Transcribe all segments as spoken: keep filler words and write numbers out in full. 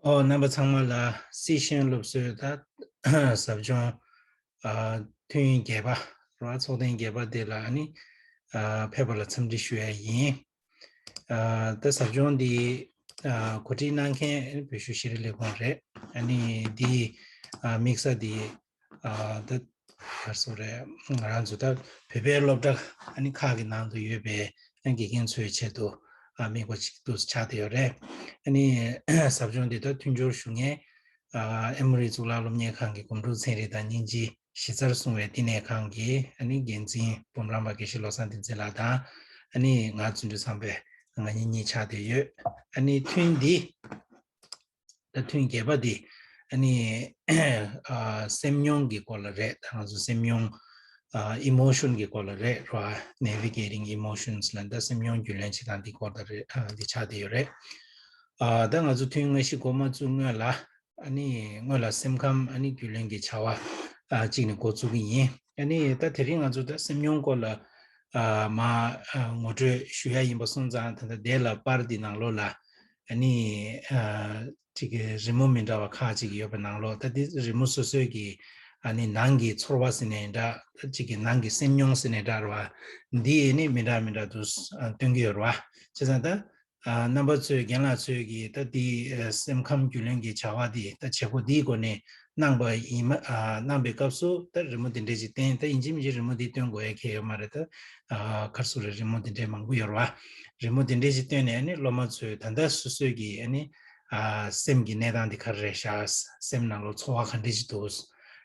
ཨོ། རྣམ་པ་ཚང་མ་ལ་སི་ཤན་སློབ་གསོའི་ད་ཟབ་སྦྱོང་ཨ་ཐུན་བརྒྱད་པ་རོ། ཚོགས་ཐེངས་བརྒྱད་པ་དེ་ལ་ཨ་ནི་ཨ་ཕེབས་པ་ལ་འཚམས་འདྲི་ཞུ་ཡ་ཡིན། ཨ་ད་ཟབ་སྦྱོང་འདི་ཨ་གོ་སྒྲིག་གནང་མཁན་བོད་གཞུང་ཤེས་རིག་ལས་ཁུངས་རེད། ཨ་ནི་འདི་ཨ་དམིགས་ས་འདི་ཨ་ད་ག་རེ་ཟེར་དགོས་རེད། ང་རང་ཚོ་ད་བོད་པའི་སློབ་གྲྭ་ཨ་ནི་ཁག་གི་ནང་དུ་ཡོད་པའི་ཨ་དགེ་རྒན་ཚོའི་ཆེད་དུ་ཨ་དམིགས་པ་ཅིག་ཏུ་ཆགས་བསྡད་ཡོད་རེད། ཨ་ནི་ཟབ་སྦྱོང་འདི་ད་མཐུན་སྦྱོར་ཞུ་མཁན་ཨ་ཨེ་མོ་རི་གཙུག་ལག་སློབ་གཉེར་ཁང་གི་སྒོམ་སྒྲུབ་ཚན་རིག་དང་སྙིང་རྗེ་གཞི་རྩར་བཟུང་བའི་བསྟི་གནས་ཁང་གི་ཨ་ནི་འགན་འཛིན་འབུམ་རམས་པ་དགེ་བཤེས་བློ་བཟང་བསྟན་འཛིན་ལགས་དང་ཨ་ནི་ང་རྫུ་འཕྲུལ་བཟང་པོས་ང་གཉིས་གཉིས་ཆགས་བསྡད་ཡོད། ཨ་ནི་ཐུན་འདི་ད་ཐུན་བརྒྱད་པ་འདི་ཨ་ནི་ཨ་སེམས་མྱོང་གི་སྐོར་ལ་རེད། ད་ང་ཚོ་སེམས་མྱོང་ཨ་ཨི་མོ་ཤོན་གི་སྐོར་ལ་རེད་རོ། Navigating Emotions ལ་ད་སེམས་མྱོང་རྒྱུས་ལོན་བྱེད་སྟངས་འདི་སྐོར་ལ་རེད། ཨ་འདི་ཆགས་བསྡད་ཡོད་རེད། ཨ་ད་ང་ཚོ་ཐུན་སྔ་ཕྱི་འགོ་མ་བཙུགས་སྔོན་ལ་ཨ་ནི་སྔོན་ལ་སེམས་ཁམས་ཨ་ནི་རྒྱུས་ལོན་གྱི་བྱ་བ་ཨ་གཅིག་ནས་འགོ་བཙུགས་ཀྱི་ཡིན། ཨ་ནི་ད་དེ་རིང་ང་ཚོ་ད་སེམས་མྱོང་སྐོར་ལ་ཨ་མ་ཨ་ངོ་སྤྲོད་ཞུ་ཡ་ཡིན་པ་སོང་ཙང་། ད་ལྟ་དེ་ལ་པར་འདི་ནང་ལོགས་ལ་ཨ་ནི་ཨ་ཅིག་གི་རི་མོ་མི་འདྲ་བ་ཁག་ཅིག་ཡོད་པའི་ནང་ལོགས། ད་འདི་རི་མོ་སོ་སོའི་གི་ཨ་ནི་ནང་གི་ཚོར་བ་ཟེར་ནའི་འདྲ། ད་ཅིག་གི་ནང་གི་སེམས་མྱོང་ཟེར་ནའི་འདྲ་རེད་བ། འདི་ཨ་ནི་མི་འདྲ་མི་འདྲ་དུ་ཨ་སྟོན་གྱི་ཡོད་རེད་བ། བྱས་ཙང་ད་ཨ་རྣམ་པ་ཚོས་རྒན་ལགས་ཚོས་ཀྱིས་ད་འདི་ཨ་སེམས་ཁམས་རྒྱུས་ལོན་གྱི་བྱ་བ་འདི་ད་བྱེད་སྒོ་འདིའི་སྒོ་ནས་གནང་པ་ཡིན་མ་ཨ་གནང་པའི་སྐབས་སུ་ད་རི་མོ་འདི་འདྲས་ཅིག་བསྟན། ད་ཡིན་གཅིག་མིན་གཅིག་རི་མོ་འདི་སྟོན་དགོས་ཡ་གང་ཡང་ཡོད་མ་རེད། ད་ཨ་ག་རེ་ཟེར་དགོས་རེད། རི་མོ་འདི་འདྲས་མང་པོ་ཡོད་རེད་བ། རི་མོ་འདི་འདྲས་ཅིག་བསྟན་ནས་ཨ་ནི་སློབ་མ་ཚོས་ད་ལྟ་སོ་སོའི་གི་ཨ་ནི་ཨ་སེམས་ཀྱི་གནས་སྟངས་འདི་ག་རེ་རེད་ཤག་སེམས་ནང་ལོགས་ཚོར་བ་ག་འདྲས་ཅིག་འདུག་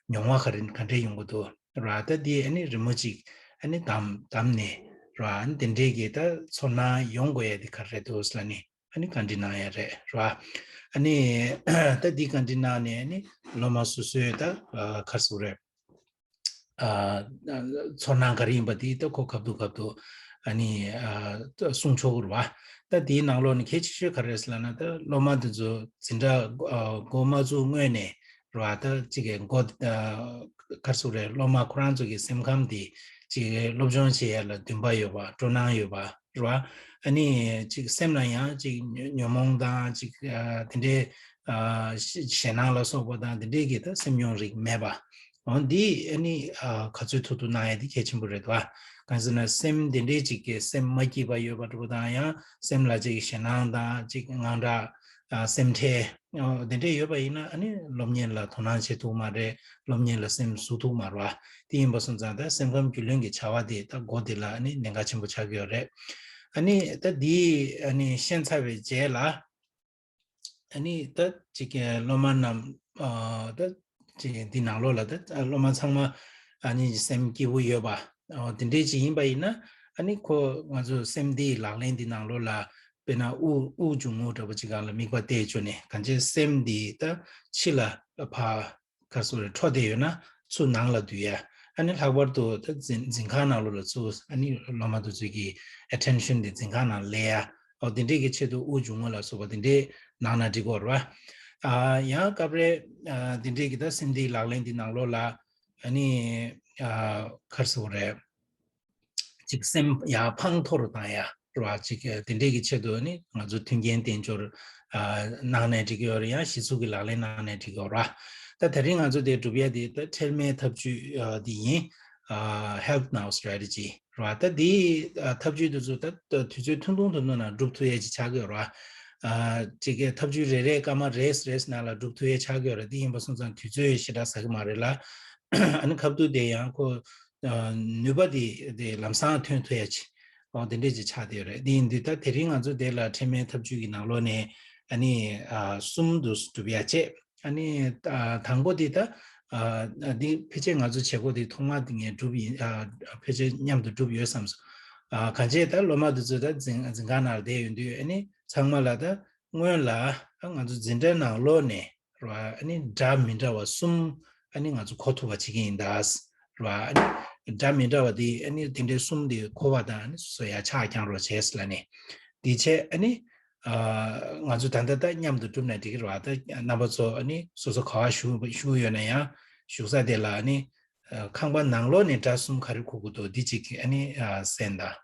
མྱོང་བ་ག་རེ་ག་འདྲས་ཡོང་གི་འདུག་ར། ད་འདི་ཨ་ནི་རི་མོ་གཅིག་ཨ་ནི་བདམས་བདམས་ནས་ར། ཨ་ནི་དེ་འདྲའི་གི་ད་ཚོར་སྣང་ཡོང་དགོས་ཡ་འདི་ག་རེ་རེད་འདུག་ཟེར་ལབ་ནས་ཨ་ནི་བཀའ་འདྲི་གནང་ཡ་རེད་ར། ཨ་ནི་ད་འདི་བཀའ་འདྲི་གནང་ནས་ཨ་ནི་སློབ་མ་སོ་སོའི་ད་ག་རེ་ཟེར་དགོས་རེད། ཨ་ཚོར་སྣང་ག་རེ་ཡིན་པ་དེ་ད་ཁོ་ཁ་ཐུག་ཁ་ཐུག་ཨ་ནི་ཨ་གསུང་ཆོག་གི་རེད་བ། ད་དེའི་ནང་ལོགས་ནས་གལ་ཆེ་ཤོས་ག་རེ་རེད་ཟེར་ལབ་ན། ད་སློབ་མ་དེ་ཚོ་འཛིན་གྲྭ་ཨ་འགོ་མ་བཙུགས་སྔོན་ནས་རེད་བ། ད་ཅིག་གི་འགོ་ཨ་ག་རེ་ཟེར་དགོས་རེད། སློབ་མ་ཁོ་རང་ཚོ་གི་སེམས་ཁམས་དེ་ཅིག་སློབ་སྦྱོང་བྱེད་ཡ་ལ་འདུན་པ་ཡོད་པ། སྤྲོ་སྣང་ཡོད་པ་རེད་བ། ཨ་ནི་ཅིག་སེམས་ལ་ཡང་ཅིག་ཉོན་ཉོན་མོངས་དང་ཅིག་ཨ་དེ་འདྲའི་ཨ་ཞེ་ཞེད་སྣང་ལ་སོགས་པ་དང་དེ་འདྲའི་གི་ད་སེམས་མྱོང་རིགས་མེད་པ། འོ་འདི་ཨ་ནི་ཨ་ག་ཚོད་ཐུབ་ཐུབ་གནང་ཡ་འདི་གལ་ཆེན་པོ་རེད་བ། གང་ཟེར་ན་སེམས་དེ་འདྲའི་ཅིག་གི་སེམས་མ་སྐྱིད་པ་ཡོད་པ་འདྲ་པོ་དང་། ཡང་སེམས་ལ་ཅིག་ཞེད་སྣང་དང་ཅིག་དངངས་སྐྲག་ཨ་སེམས་ཁྲལ་ཨོ་དེ་འདྲས་ཡོད་པ་ཡིན་ན་ཨ་ནི་སློབ་གཉེར་ལ་དོ་སྣང་བྱེད་ཐུབ་མ་རེད། སློབ་གཉེར་ལ་སེམས་ཟུག་ཐུབ་མ་རེད་བ། དེ་ཡིན་པ་སོང་ཙང་ད་སེམས་ཁམས་རྒྱུས་ལོན་གྱི་བྱ་བ་དེ་ད་འགོ་དེ་ལ་ཨ་ནི་གནད་འགག་ཆེན་པོ་ཆགས་ཀྱི་ཡོད་རེད། ཨ་ནི་ད་འདི་ཨ་ནི་ཤེས་ཚར་བའི་རྗེས་ལ། ཨ་ནི་ད་ཅིག་སློབ་མ་རྣམས་ཨ་ད་ཅིག་འདི་ནང་ལོགས་ལ་ད་སློབ་མ་ཚང་མ་ཨ་ནི་སེམས་སྐྱིད་པོ་ཡོད་པ། ཨ་དེ་འདྲས་ཅིག་ཡིན་པ་ཡིན་ན་ཨ་ནི་ཁོ་ང་ཚོ་སེམས་བདེའི་ལག་ལེན་འདི་ནང་ལོགས་ལ་དཔེར་ན་དབུགས་དབུགས་འབྱུང་རྔུབ་འདྲ་པོ་ཅིག་སྒང་ལ་དམིགས་པ་གཏད་བཅུག་ནས་གང་ཅི་སེམས་འདི་ད་ཕྱི་ལ་ཕར་ག་རེ་ཟེར་དགོས་རེད། འཕྲོ་བསྡད་ཡོད་ན་ཚུར་ནང་ལ་བསྡུ་ཡ། ཨ་ནི་ལྷག་པར་དུ་ད་འཛིན་འཛིན་ཁང་ནང་ལོགས་ལ་ཚུར་ཨ་ནི་སློབ་མ་དེ་ཚོ་གི་ཨེ་ཊེན་ཤན་དེ་འཛིན་ཁང་ནང་སླེབས་ཡ། ཨོ་དེ་འདྲས་ཀྱི་ཆེད་དུ་དབུགས་འབྱུང་རྔུབ་ལ་སོགས་པ་དེ་འདྲས་གནང་ན་འགྲིག་གི་རེད་བ། ཨ་ཡང་སྐབས་རེ་ཨ་དེ་འདྲས་ཀྱི་ད་སེམས་བདེའི་ལག་ལེན་འདི་ནང་ལོགས་ལ་ཨ་ནི་ཨ་ག་རེ་ཟེར་དགོས་རེད། ཅིག་སེམས་ཡར་ཕངས་མཐོ་རུ་བཏང་ཡ་རེད་བ། ཅིག་དེ་འདྲས་ཀྱི་ཆེད་དུ་ནི་ང་ཚོ་མཐུན་རྐྱེན་བསྟན་འབྱོར་ཨ་གནང་ནའི་འགྲིག་གི་ཡོད་རེད། ཡང་གཞི་ཚུགས་ཀྱི་ལག་ལེན་གནང་ནའི་འགྲིག་གི་ཡོད་རེད་བ། ད་དེ་རིང་ང་ཚོ་དེ་སྒྲུབ་ཡ་དེ་ད་ཁྲེལ་མེད་ཐབས་ཇུས་ཨ་འདི་ཡིན། ཨ་Help Now Strategy རེད་བ། ད་འདི་ཨ་ཐབས་ཇུས་དེ་ཚོ་ད་ད་དུས་ཚོད་ཐུང་ཐུང་ཐུང་ཐུང་ནང་སྒྲུབ་ཐུབ་ཡ་ཅིག་ཆགས་ཀྱི་ཡོད་རེད་བ། ཨ་ཅིག་གི་ཐབས་ཇུས་རེ་རེ་སྐར་མ་རེས་རེས་ནང་ལ་སྒྲུབ་ཐུབ་ཡ་ཆགས་ཀྱི་ཡོད་རེད། དེ་ཡིན་པ་སོང་ཙང་དུས་ཚོད་ཞེ་དྲག་ཟ་གི་མ་རེད་ལ། ཨ་ནི་ཁ་ཐུག་དེ་ཡང་ཁོ་ཨ་ནུས་པ་དེ་དེ་ལམ་སང་ཐོན་ཐུབ་ཡ་ཅིག་ཨོ་དེ་འདྲས་ཅིག་ཆགས་བསྡད་ཡོད་རེད། དེ་ཡིན་དུས་ད་དེ་རིང་ང་ཚོ་དེ་ལ་ཁྲེལ་མེད་ཐབས་ཇུས་ཀྱི་ནང་ལོགས་ནས་ཨ་ནི་ཨ་གསུམ་དུ་སྒྲུབ་ཡ་བྱས། ཨ་ནི་ཨ་དང་པོ་དེ་ད་ཨ་འདི་ཕལ་ཆེར་ང་ཚོ་བྱེད་སྒོ་དེ་ཐོག་མ་དེ་ངས་སྒྲུབ་ཡིན། ཨ་ཕལ་ཆེར་མཉམ་དུ་སྒྲུབ་ཡོད་བསམ་སོང་། ཨ་གང་བྱས་ད་སློབ་མ་དེ་ཚོ་ད་འཛིན་འཛིན་ཁང་ནང་ལ་བསྡད་ཡོད་དུས་ཨ་ནི་ཚང་མ་ལ་ད་སྔོན་ལ་ཨ་ང་ཚོ་འཛིན་གྲྭའི་ནང་ལོགས་ནས་རེད་བ། ཨ་ནི་འདྲ་མི་འདྲ་བ་གསུམ་ཨ་ནི་ང་ཚོ་གོ་ཐུབ་པ་བྱེད་ཀྱི་ཡིན་ད། རེད་བ། ཨ་ནི་འདྲ་མི་འདྲ་བ་དེ་ཨ་ནི་དེ་འདྲའི་གསུམ་དེ་གོ་བ་དང་ཨ་ནི་སོ་སོ་ཡ་ཆག་རྐྱང་རོགས་བྱས་ལབ་ནས་དེ་བྱས། ཨ་ནི་ཨ་ང་ཚོ་ད་ལྟ་ད་མཉམ་དུ་སྒྲུབ་ན་འགྲིག་གི་རེད་བ། ད་རྣམ་པ་ཚོ་ཨ་ནི་སོ་སོ་ག་བ་བཞུགས་བཞུགས་ཡོད་ན་ཡང་བཞུགས་ས་དེ་ལ་ཨ་ནི་ཨ་ཁང་པ་ནང་ལོགས་ནས་སྒྲ་གསུམ་ག་རེ་གོ་གི་འདུག་འདི་གཅིག་ཨ་ནི་ཨ་གསན་དང་།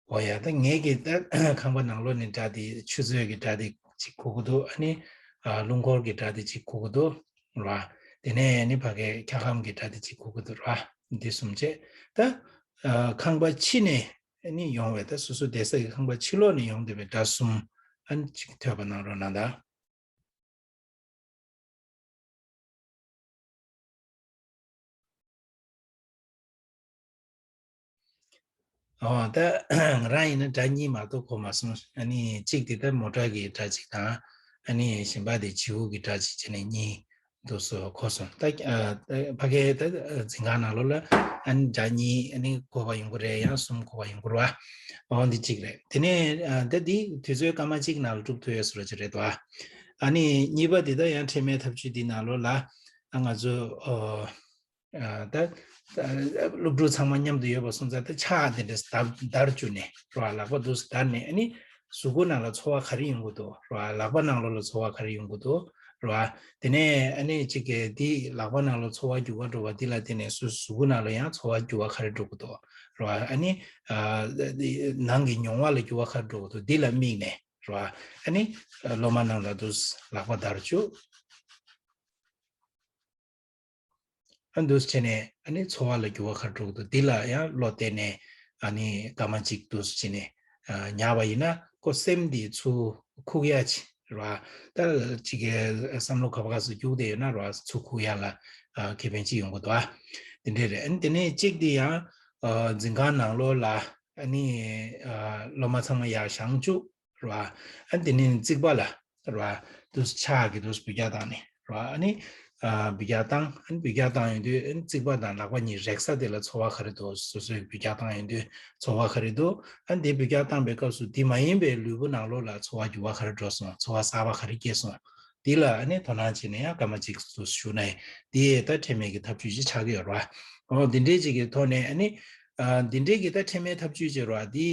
འོ་ཡ། ད་ངེད་ཀྱི་ད་ཁང་པ་ནང་ལོགས་ནས་སྒྲ་དེ་ཆུ་མཛོད་ཀྱི་སྒྲ་དེ་གཅིག་གོ་གི་འདུག་ཨ་ནི་ཨ་རླུང་འཁོར་གྱི་སྒྲ་དེ་གཅིག་གོ་གི་འདུག་ར། དེ་ནས་ཨ་ནི་ཕ་གའི་འཁྱག་སྒམ་གྱི་སྒྲ་དེ་གཅིག་གོ་གི་འདུག་ར། འདི་གསུམ་བྱས། ད་ཨ་ཁང་པ་ཕྱི་ནས་ཨ་ནི་ཡོང་བའི་ད་སོ་སོ་བསྡད་ས་ཀྱི་ཁང་པ་ཕྱི་ལོགས་ནས་ཡོང་བསྡད་པའི་སྒྲ་གསུམ་ཨ་ནི་གཅིག་ཐོས་པ་གནང་རོགས་གནང་དང་། ཨོ། ད་ང་རང་ཡིན་ན་སྒྲ་གཉིས་མ་གཏོགས་གོ་མ་སོང་། ཨ་ནི་གཅིག་དེ་ད་མོ་ཊ་གི་སྒྲ་གཅིག་དང་། ཨ་ནི་གཞན་པ་དེ་བྱིའུ་གི་སྒྲ་གཅིག་བྱས་ནས་གཉིས་འདུག་སོ་གོ་སོང་། ད་ཨ་ཕ་གའི་ད་འཛིན་ཁང་ནང་ལོགས་ལ་ཨ་ནི་སྒྲ་གཉིས་ཨ་ནི་གོ་བ་ཡོང་གི་རེད། ཡང་གསུམ་གོ་བ་ཡོང་གི་རེད་བ། ཨོ་འདི་གཅིག་རེད། དེ་ནས་ཨ་ད་འདི་དུས་ཚོད་སྐར་མ་གཅིག་ནང་ལ་གྲུབ་ཐུབ་ཡོད་སོ་ར་ཅིག་རེད་དོ། ཨ་ནི་གཉིས་པ་དེ་ད་ཡང་ཁྲེལ་མེད་ཐབས་ཇུས་འདི་ནང་ལོགས་ལ་ཨ་ང་ཚོ་ཨོ། ཨ་ད་ད་སློབ་ཕྲུག་ཚང་མ་མཉམ་དུ་ཡོད་པ་སོང་ཙང་ད་ཕྱག་དེ་འདྲ་བརྡར་བརྡར་བཅུག་ནས་རོ། ལག་པ་འདུག་སེ་བརྡར་ནས་ཨ་ནི་གཟུགས་པོ་ནང་ལ་ཚོར་བ་ག་རེ་ཡོང་གི་འདུག་རོ། ལག་པ་ནང་ལོགས་ལ་ཚོར་བ་ག་རེ་ཡོང་གི་འདུག་རོ། དེ་ནས་ཨ་ནི་གཅིག་གི་དེ་ལག་པ་ནང་ལ་ཚོར་བ་རྒྱུ་བ་འགྲོ་བ་འདི་ལ་བརྟེན་ནས་སུ་གཟུགས་པོ་ནང་ལ་ཡང་ཚོར་བ་རྒྱུ་བ་ག་རེ་འགྲོ་གི་འདུག་རོ། ཨ་ནི་ཨ་ནང་གི་མྱོང་བ་ལ་རྒྱུ་བ་ག་རེ་འགྲོ་གི་འདུག་འདི་ལ་དམིགས་ནས་རོ། ཨ་ནི་སློབ་མ་རྣམས་ལ་འདུག་ལག་པ་བརྡར་བཅུག་ཨ་འདུག་སེ་བྱས་ནས་ཨ་ནི་ཚོར་བ་ལ་འགྱུར་བ་ག་རེ་འགྲོ་གི་འདུག་འདི་ལ་ཡང་བློ་གཏད་ནས་ཨ་ནི་སྐར་མ་གཅིག་འདུག་སེ་བྱས་ནས་ཨ་ཉར་བ་ཡིན་ན་ཁོ་སེམས་འདི་ཚུར་ཁུག་ཡ་ཅིག་རེད་བ། ད་ཅིག་གི་བསམ་བློ་ག་པ་ག་སུ་རྒྱུག་བསྡད་ཡོད་ན་རེད་བ། ཚུར་ཁུག་ཡ་ལ་ཨ་ཁེ་ཕན་ཅིག་ཡོང་གི་འདུག་ཨ། དེ་འདྲས་རེད། ཨ་ནི་དེ་ནས་གཅིག་དེ་ཡང་ཨ་འཛིན་ཁང་ནང་ལོགས་ལ་ཨ་ནི་ཨ་སློབ་མ་ཚང་མ་ཡར་བཞེངས་བཅུག་རེད་བ། ཨ་དེ་ནས་རྩིག་པ་ལ་རེད་བ། དུས་ཕྱག་གི་དུས་འབུད་རྒྱག་བཏང་ནས་རེད་བ། ཨ་ནི་ཨ་འབུད་རྒྱག་བཏང་། ཨ་ནི་འབུད་རྒྱག་བཏང་ཡོང་དུས་ཨ་ནི་རྩིག་པ་དང་ལག་པ་གཉིས་རེག་ས་དེ་ལ་ཚོར་བ་ག་རེ་འདུག་སོ་སོས་འབུད་རྒྱག་བཏང་ཡོང་དུས་ཚོར་བ་ག་རེ་འདུག་ཨ་ནི་དེ་འབུད་རྒྱག་བཏང་པའི་སྐབས་སུ་དེ་མ་ཡིན་པའི་ལུས་པོ་ནང་ལོགས་ལ་ཚོར་བ་འགྱུར་བ་ག་རེ་འགྲོ་སོང་། ཚོར་བ་གསར་པ་ག་རེ་སྐྱེས་སོང་། དེ་ལ་ཨ་ནི་དོ་སྣང་བྱས་ནས་ཡང་སྐར་མ་གཅིག་ཏུ་ཞུ་ན་ཡང་དེ་ད་ཁྲེལ་མེད་ཀྱི་ཐབས་ཇུས་ཅིག་ཆགས་ཀྱི་ཡོད་རེད་བ། འོ་འདི་འདྲའི་ཅིག་གི་ཐོག་ནས་ཨ་ནི། ཨ་འདི་འདྲའི་གི་ད་ཁྲེལ་མེད་ཐབས་ཇུས་བྱེད་རོགས། འདི་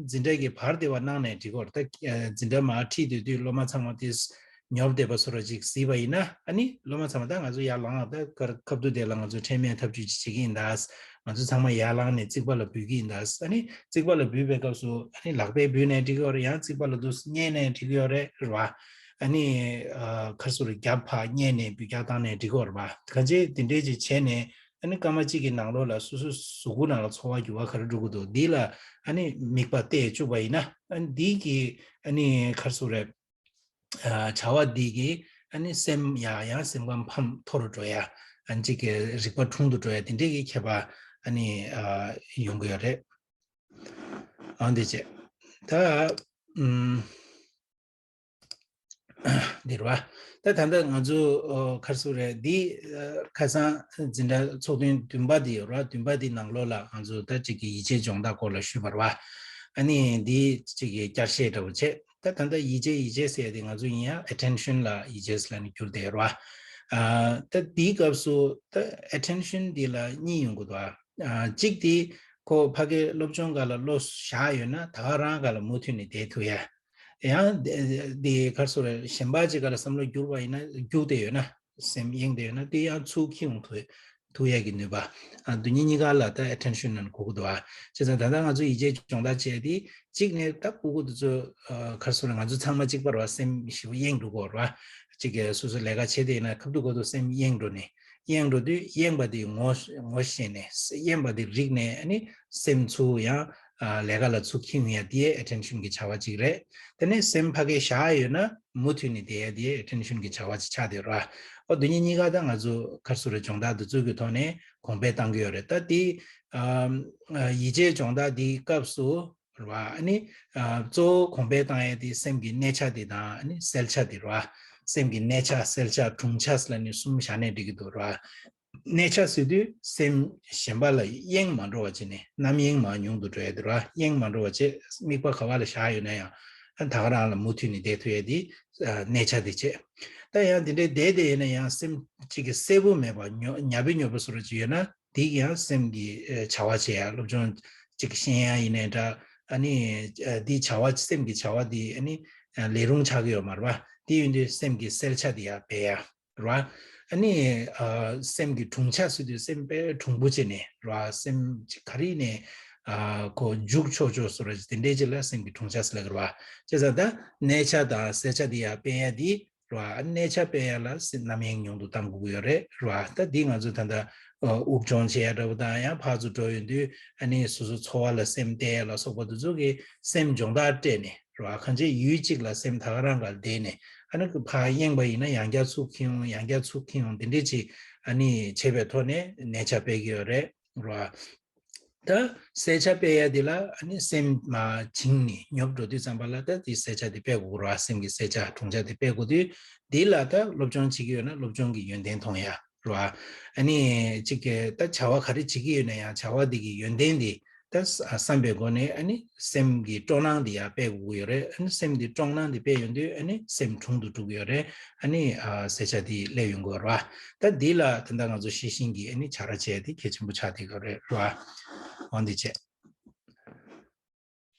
འཛིན་གྲྭ་གི་བར་དེ་བ་གནང་ནས་འགྲིག་གོ་རེད། ད་འཛིན་གྲྭ་མར་ཁྲིད་སྡོད་དུས་སློབ་མ་ཚང་མ་དེ་ཉོབ་བསྡད་པ་བཟོ་འདྲ་ཅིག་གཟིགས་པ་ཡིན་ན། ཨ་ནི་སློབ་མ་ཚང་མ་ད་ང་ཚོ་ཡར་ལངས་ད་ཁ་ཁ་ཐུག་དེ་ལ་ང་ཚོ་ཁྲེལ་མེད་ཐབས་ཇུས་ཅིག་བྱེད་ཀྱི་ཡིན་ད། ང་ཚོ་ཚང་མ་ཡར་ལངས་ནས་རྩིག་པ་ལ་འབུད་ཀྱི་ཡིན་ད། ཨ་ནི་རྩིག་པ་ལ་འབུད་པའི་སྐབས་སུ་ཨ་ནི་ལག་པས་འབུད་ནས་འགྲིག་གི་ཡོད་རེད། ཡང་རྩིག་པ་ལ་འདུག་སེ་བསྙལ་ནས་འགྲིག་གི་ཡོད་རེད་རེད་བ། ཨ་ནི་ཨ་ཁ་སོ་རེ་རྒྱབ་ཕར་བསྙལ་ནས་འབུད་རྒྱག་བཏང་ནས་འགྲིག་གི་ཡོད་རེད་བ། གང་ཅི་དེ་འདྲས་ཅིག་བྱས་ནས། ཨ་ནི་སྐར་མ་གཅིག་གི་ནང་ལོགས་ལ་སོ་སོའི་གཟུགས་པོ་ནང་ལ་ཚོར་བ་འགྱུར་བ་ག་རེ་འགྲོ་གི་འདུག་འདི་ལ་ཨ་ནི་དམིགས་པ་གཏད་བཅུག་པ་ཡིན་ན། ཨ་ནི་འདི་གི་ཨ་ནི་ག་རེ་ཟེར་དགོས་རེད། ཨ་བྱ་བ་འདི་གི་ཨ་ནི་སེམས་ཡང་ཡང་སེམས་ཁམས་ཕམ་མཐོ་རུ་འགྲོ་ཡ། ཨ་ནི་གཅིག་གི་རིག་པ་གྲུང་དུ་འགྲོ་ཡ་དེ་འདྲའི་གི་ཁྱད་པར་ཨ་ནི་ཨ་ཡོང་གི་ཡོད་རེད། ཨ་འདི་བྱས་ད་ཨུམ། འདིར་བ། ད་ད་ལྟ་ང་ཚོ་ཨོ་ག་རེ་ཟེར་དགོས་རེད། འདི་ཨ་ཁ་སང་འཛིན་གྲྭ་ཚོགས་ཐུན་བདུན་པ་འདི་ཡོད་རེད་བ། བདུན་པ་འདི་ནང་ལོགས་ལ་ང་ཚོ་ད་ཅིག་གི་ཡིད་ཆེས་སྦྱོང་བརྡར་སྐོར་ལ་ཞུས་པ་རེད་བ། ཨ་ནི་འདི་ཅིག་གི་བསྐྱར་བཤད་འདྲ་བོ་བྱས། ད་ད་ལྟ་ཡིད་ཆེས་ཡིད་ཆེས་ཟེར་ཡ་དེ་ང་ཚོ་ཡིན་ཡ་attention ལ་ཡིད་ཆེས་ལབ་ནས་བསྒྱུར་བསྡད་ཡོད་རེད་བ། ཨ་ད་འདིའི་སྐབས་སུ་ད་attention འདི་ལ་གཉིས་ཡོང་གི་འདུག་ཨ། ཨ་གཅིག་དེ་ཁོ་ཕ་གིའི་སློབ་སྦྱོང་སྒང་ལ་བློ་བཞག་ཡོད་ན་ད་ག་རང་སྒང་ལ་མུ་མཐུད་ནས་བསྡད་ཐུབ་ཡ། ཡང་དེ་དེ་ག་རེ་ཟེར་དགོས་རེད། གཞན་པ་ཅིག་སྒང་ལ་བསམ་བློ་བསྒྱུར་བ་ཡིན་ན། བསྒྱུར་བསྡད་ཡོད་ན། སེམས་གཡེང་བསྡད་ཡོད་ན་དེ་ཡང་ཚུར་འཁྱེར་ཡོང་ཐུབ་ཐུབ་ཡ་གི་ནུས་པ། ཨ་དེ་གཉིས་གཉིས་ཀ་ལ་ད་attention ནང་དགོས་ཀྱི་འདུག་ཨ། བྱས་ཙང་ད་ལྟ་ང་ཚོ་ཡིད་ཆེས་སྦྱོང་བརྡར་བྱས་དེ་གཅིག་ནས་ད་ཕྲུ་གུ་དེ་ཚོ་ཨ་ག་རེ་ཟེར་དགོས་རེད། ང་ཚོ་ཚང་མ་གཅིག་པ་རེད་བ། སེམས་ཞེ་པོ་གཡེང་འགྲོ་གི་ཡོད་རེད་བ། གཅིག་གིས་སོ་སོ་ལས་ཀ་བྱེད་བསྡད་ཡོད་ན་ཁ་ཐུག་ཁ་ཐུག་སེམས་གཡེང་འགྲོ་ནས། གཡེང་འགྲོ་དུས་གཡེང་བ་དེ་ངོ་ངོ་ཤེས་ནས། གཡེང་བ་དེ་རིག་ནས་ཨ་ནི་སེམས་ཚུར་ཡང་ཨ་ལས་ཀ་ལ་ཚུར་འཁྱེར་ཡོང་ཡ་དེ་attention གི་བྱ་བ་གཅིག་རེད། དེ་ནས་སེམས་ཕ་གིར་བཞག་ཡོད་ན་མུ་མཐུད་ནས་བསྡད་ཡ་དེ་attention གི་བྱ་བ་གཅིག་ཆགས་བསྡད་ཡོད་རེད། ཨོ་དེ་གཉིས་གཉིས་ཀ་ད་ང་ཚོ་ག་རེ་ཟེར་དགོས་རེད། སྦྱོང་བརྡར་འདི་ཚོ་གི་ཐོག་ནས་གོང་འཕེལ་བཏང་གི་ཡོད་རེད། ད་དེ་ཨ་ཡིད་ཆེས་སྦྱོང་བརྡར་དེའི་སྐབས་སུ་རེད་བ། ཨ་ནི་ཨ་གཙོ་བོ་གོང་འཕེལ་བཏང་ཡ་དེ་སེམས་ཀྱི་གནས་ཆ་དེ་དང་། ཨ་ནི་གསལ་ཆ་དེ་རེད་བ། སེམས་ཀྱི་གནས་ཆ་གསལ་ཆ་གྲུང་ཆ་ཟེར་ནས་གསུམ་བཞག་ནས་འགྲིག་གི་འདུག་རེད་བ། གནས་ཆ་ཟེར་དུས་སེམས་གཞན་པ་ལ་གཡེང་མ་འགྲོ་བ་བྱས་ནས། རྣམ་གཡེང་མར་ཉུང་དུ་འགྲོ་ཡ་དེ་རེད་བ། གཡེང་མ་འགྲོ་བ་བྱས། དམིགས་པ་ག་པ་ལ་བཞག་ཡོད་ན་ཡང་ཨ་ད་ག་རང་ལ་མུ་མཐུད་ནས་བསྡད་ཐུབ་ཡ་དེ་ཨ་གནས་ཆ་དེ་བྱས། ད་ཡང་དེ་འདྲའི་བསྡད་བསྡད་ཡོད་ན་ཡང་སེམས་གཅིག་གི་གསལ་པོ་མེད་པ། ཉོ་ཉབ་བེ་ཉོབ་བེ་བཟོ་འདྲ་ཅིག་ཡོད་ན། དེ་གི་ཡང་སེམས་ཀྱི་ཨ་བྱ་བ་བྱེད་ཡ། སློབ་སྦྱོང་གཅིག་ཤེས་ཡ་ཡིན་ནའི་འདྲ། ཨ་ནི་ཨ་དེའི་བྱ་བ། སེམས་ཀྱི་བྱ་བ་དེ་ཨ་ནི་ཨ་ལས་རུང་ཆགས་ཀྱི་ཡོད་མ་རེད་བ། དེ་ཡིན་དུས་སེམས་ཀྱི་གསལ་ཆ་དེ་ཡར་སྦས་ཡ་རེད་བ། ཨ་ནི་ཨ་སེམས་ཀྱི་གྲུང་ཆ་ཟེར་དུས་སེམས་དཔེ་གྲུང་པོ་བྱས་ནས་རེད་བ། སེམས་གཅིག་ག་རེ་ནས་ ཨ་ཁོ་འཇུག་ཆོག་ཆོག་བཟོ་འདྲ་དེ་འདྲའི་ཅིག་ལ་སེམས་ཀྱི་གྲུང་ཆ་ཟེར་ལབ་ཀྱི་རེད་བ། བྱས་ཙང་ད་གནས་ཆ་དང་གསལ་ཆ་དེ་ཡར་སྤེལ་ཡ་དེ་རེད་བ། གནས་ཆ་སྤེལ་ཡ་ལ་སེམས་རྣམ་གཡེང་ཉུང་དུ་གཏང་དགོས་ཀྱི་ཡོད་རེད་རེད་བ། ད་འདི་ང་ཚོ་ད་ལྟ་དབུགས་སྦྱོང་བྱེད་ཡ་འདྲ་བོ་དང་ཡང་ཕར་ཚུར་འགྲོ་ཡོང་དུས་ཨ་ནི་སོ་སོ་འཚོ་བ་ལ་སེམས་གཏད་ཡ་ལ་སོགས་པ་དེ་ཚོ་གི་སེམས་སྦྱོང་བརྡར་སྤྲད་ནས་རེད་བ། གང་ཅི་ཡུལ་གཅིག་ལ་སེམས་ད་ག་རང་ག་བསྡད་ནས་ཨ་ནི་ཕར་གཡེང་པ་ཡིན་ན་ཡང་བསྐྱར་ཚུར་འཁྱེར་ཡོང་ཡང་བསྐྱར་ཚུར་འཁྱེར་ཡོང་དེ་འདྲས་ཅིག་ཨ་ནི་བྱེད་པའི་ཐོག་ནས་གནས་ཆ་སྤེལ་གྱི་ཡོད་རེད་རེད་བ། ད་གསལ་ཆ་སྤེལ་ཡ་འདི་ལ་ཨ་ནི་སེམས་མ་བྱིང་ནས་ཉོབ་འགྲོ་དུས་ཙམ་པ་ལ་ད་འདི་གསལ་ཆ་འདི་སྤེལ་དགོས་རེད་བ། སེམས་ཀྱི་གསལ་ཆ་གྲུང་ཆ་འདི་སྤེལ་དགོས་དུས་འདི་ལ་ད་སློབ་སྦྱོང་བྱེད་ཀྱི་ཡོད་ན་སློབ་སྦྱོང་གི་ཡོན་ཏན་མཐོང་ཡ་རེད་བ། ཨ་ནི་གཅིག་གི་ད་བྱ་བ་ག་རེ་བྱེད་ཀྱི་ཡོད་ན་ཡང་བྱ་བ་འདི་གི་ཡོན་ཏན་འདི་ད་བསམ་པའི་སྒོ་ནས་ཨ་ནི་སེམས་ཀྱི་སྤྲོ་སྣང་འདི་ཡར་སྤེལ་དགོས་ཀྱི་ཡོད་རེད། ཨ་ནི་སེམས་འདི་སྤྲོ་སྣང་འདི་སྤེལ་ཡོང་དུས་ཨ་ནི་སེམས་གྲུང་དུ་འགྲོ་གི་ཡོད་རེད། ཨ་ནི་ཨ་གསལ་ཆ་འདི་སླེབས་ཡོང་གི་ཡོད་རེད་བ། ད་འདི་ལ་ད་ལྟ་ང་ཚོ་ཤེས་བཞིན་གྱི་ཨ་ནི་བྱ་ར་བྱས་ཏེ་གལ་ཆེན་པོ་ཆགས་བསྡད་ཀྱི་ཡོད་རེད་རེད་བ། འོ་འདི་བྱས།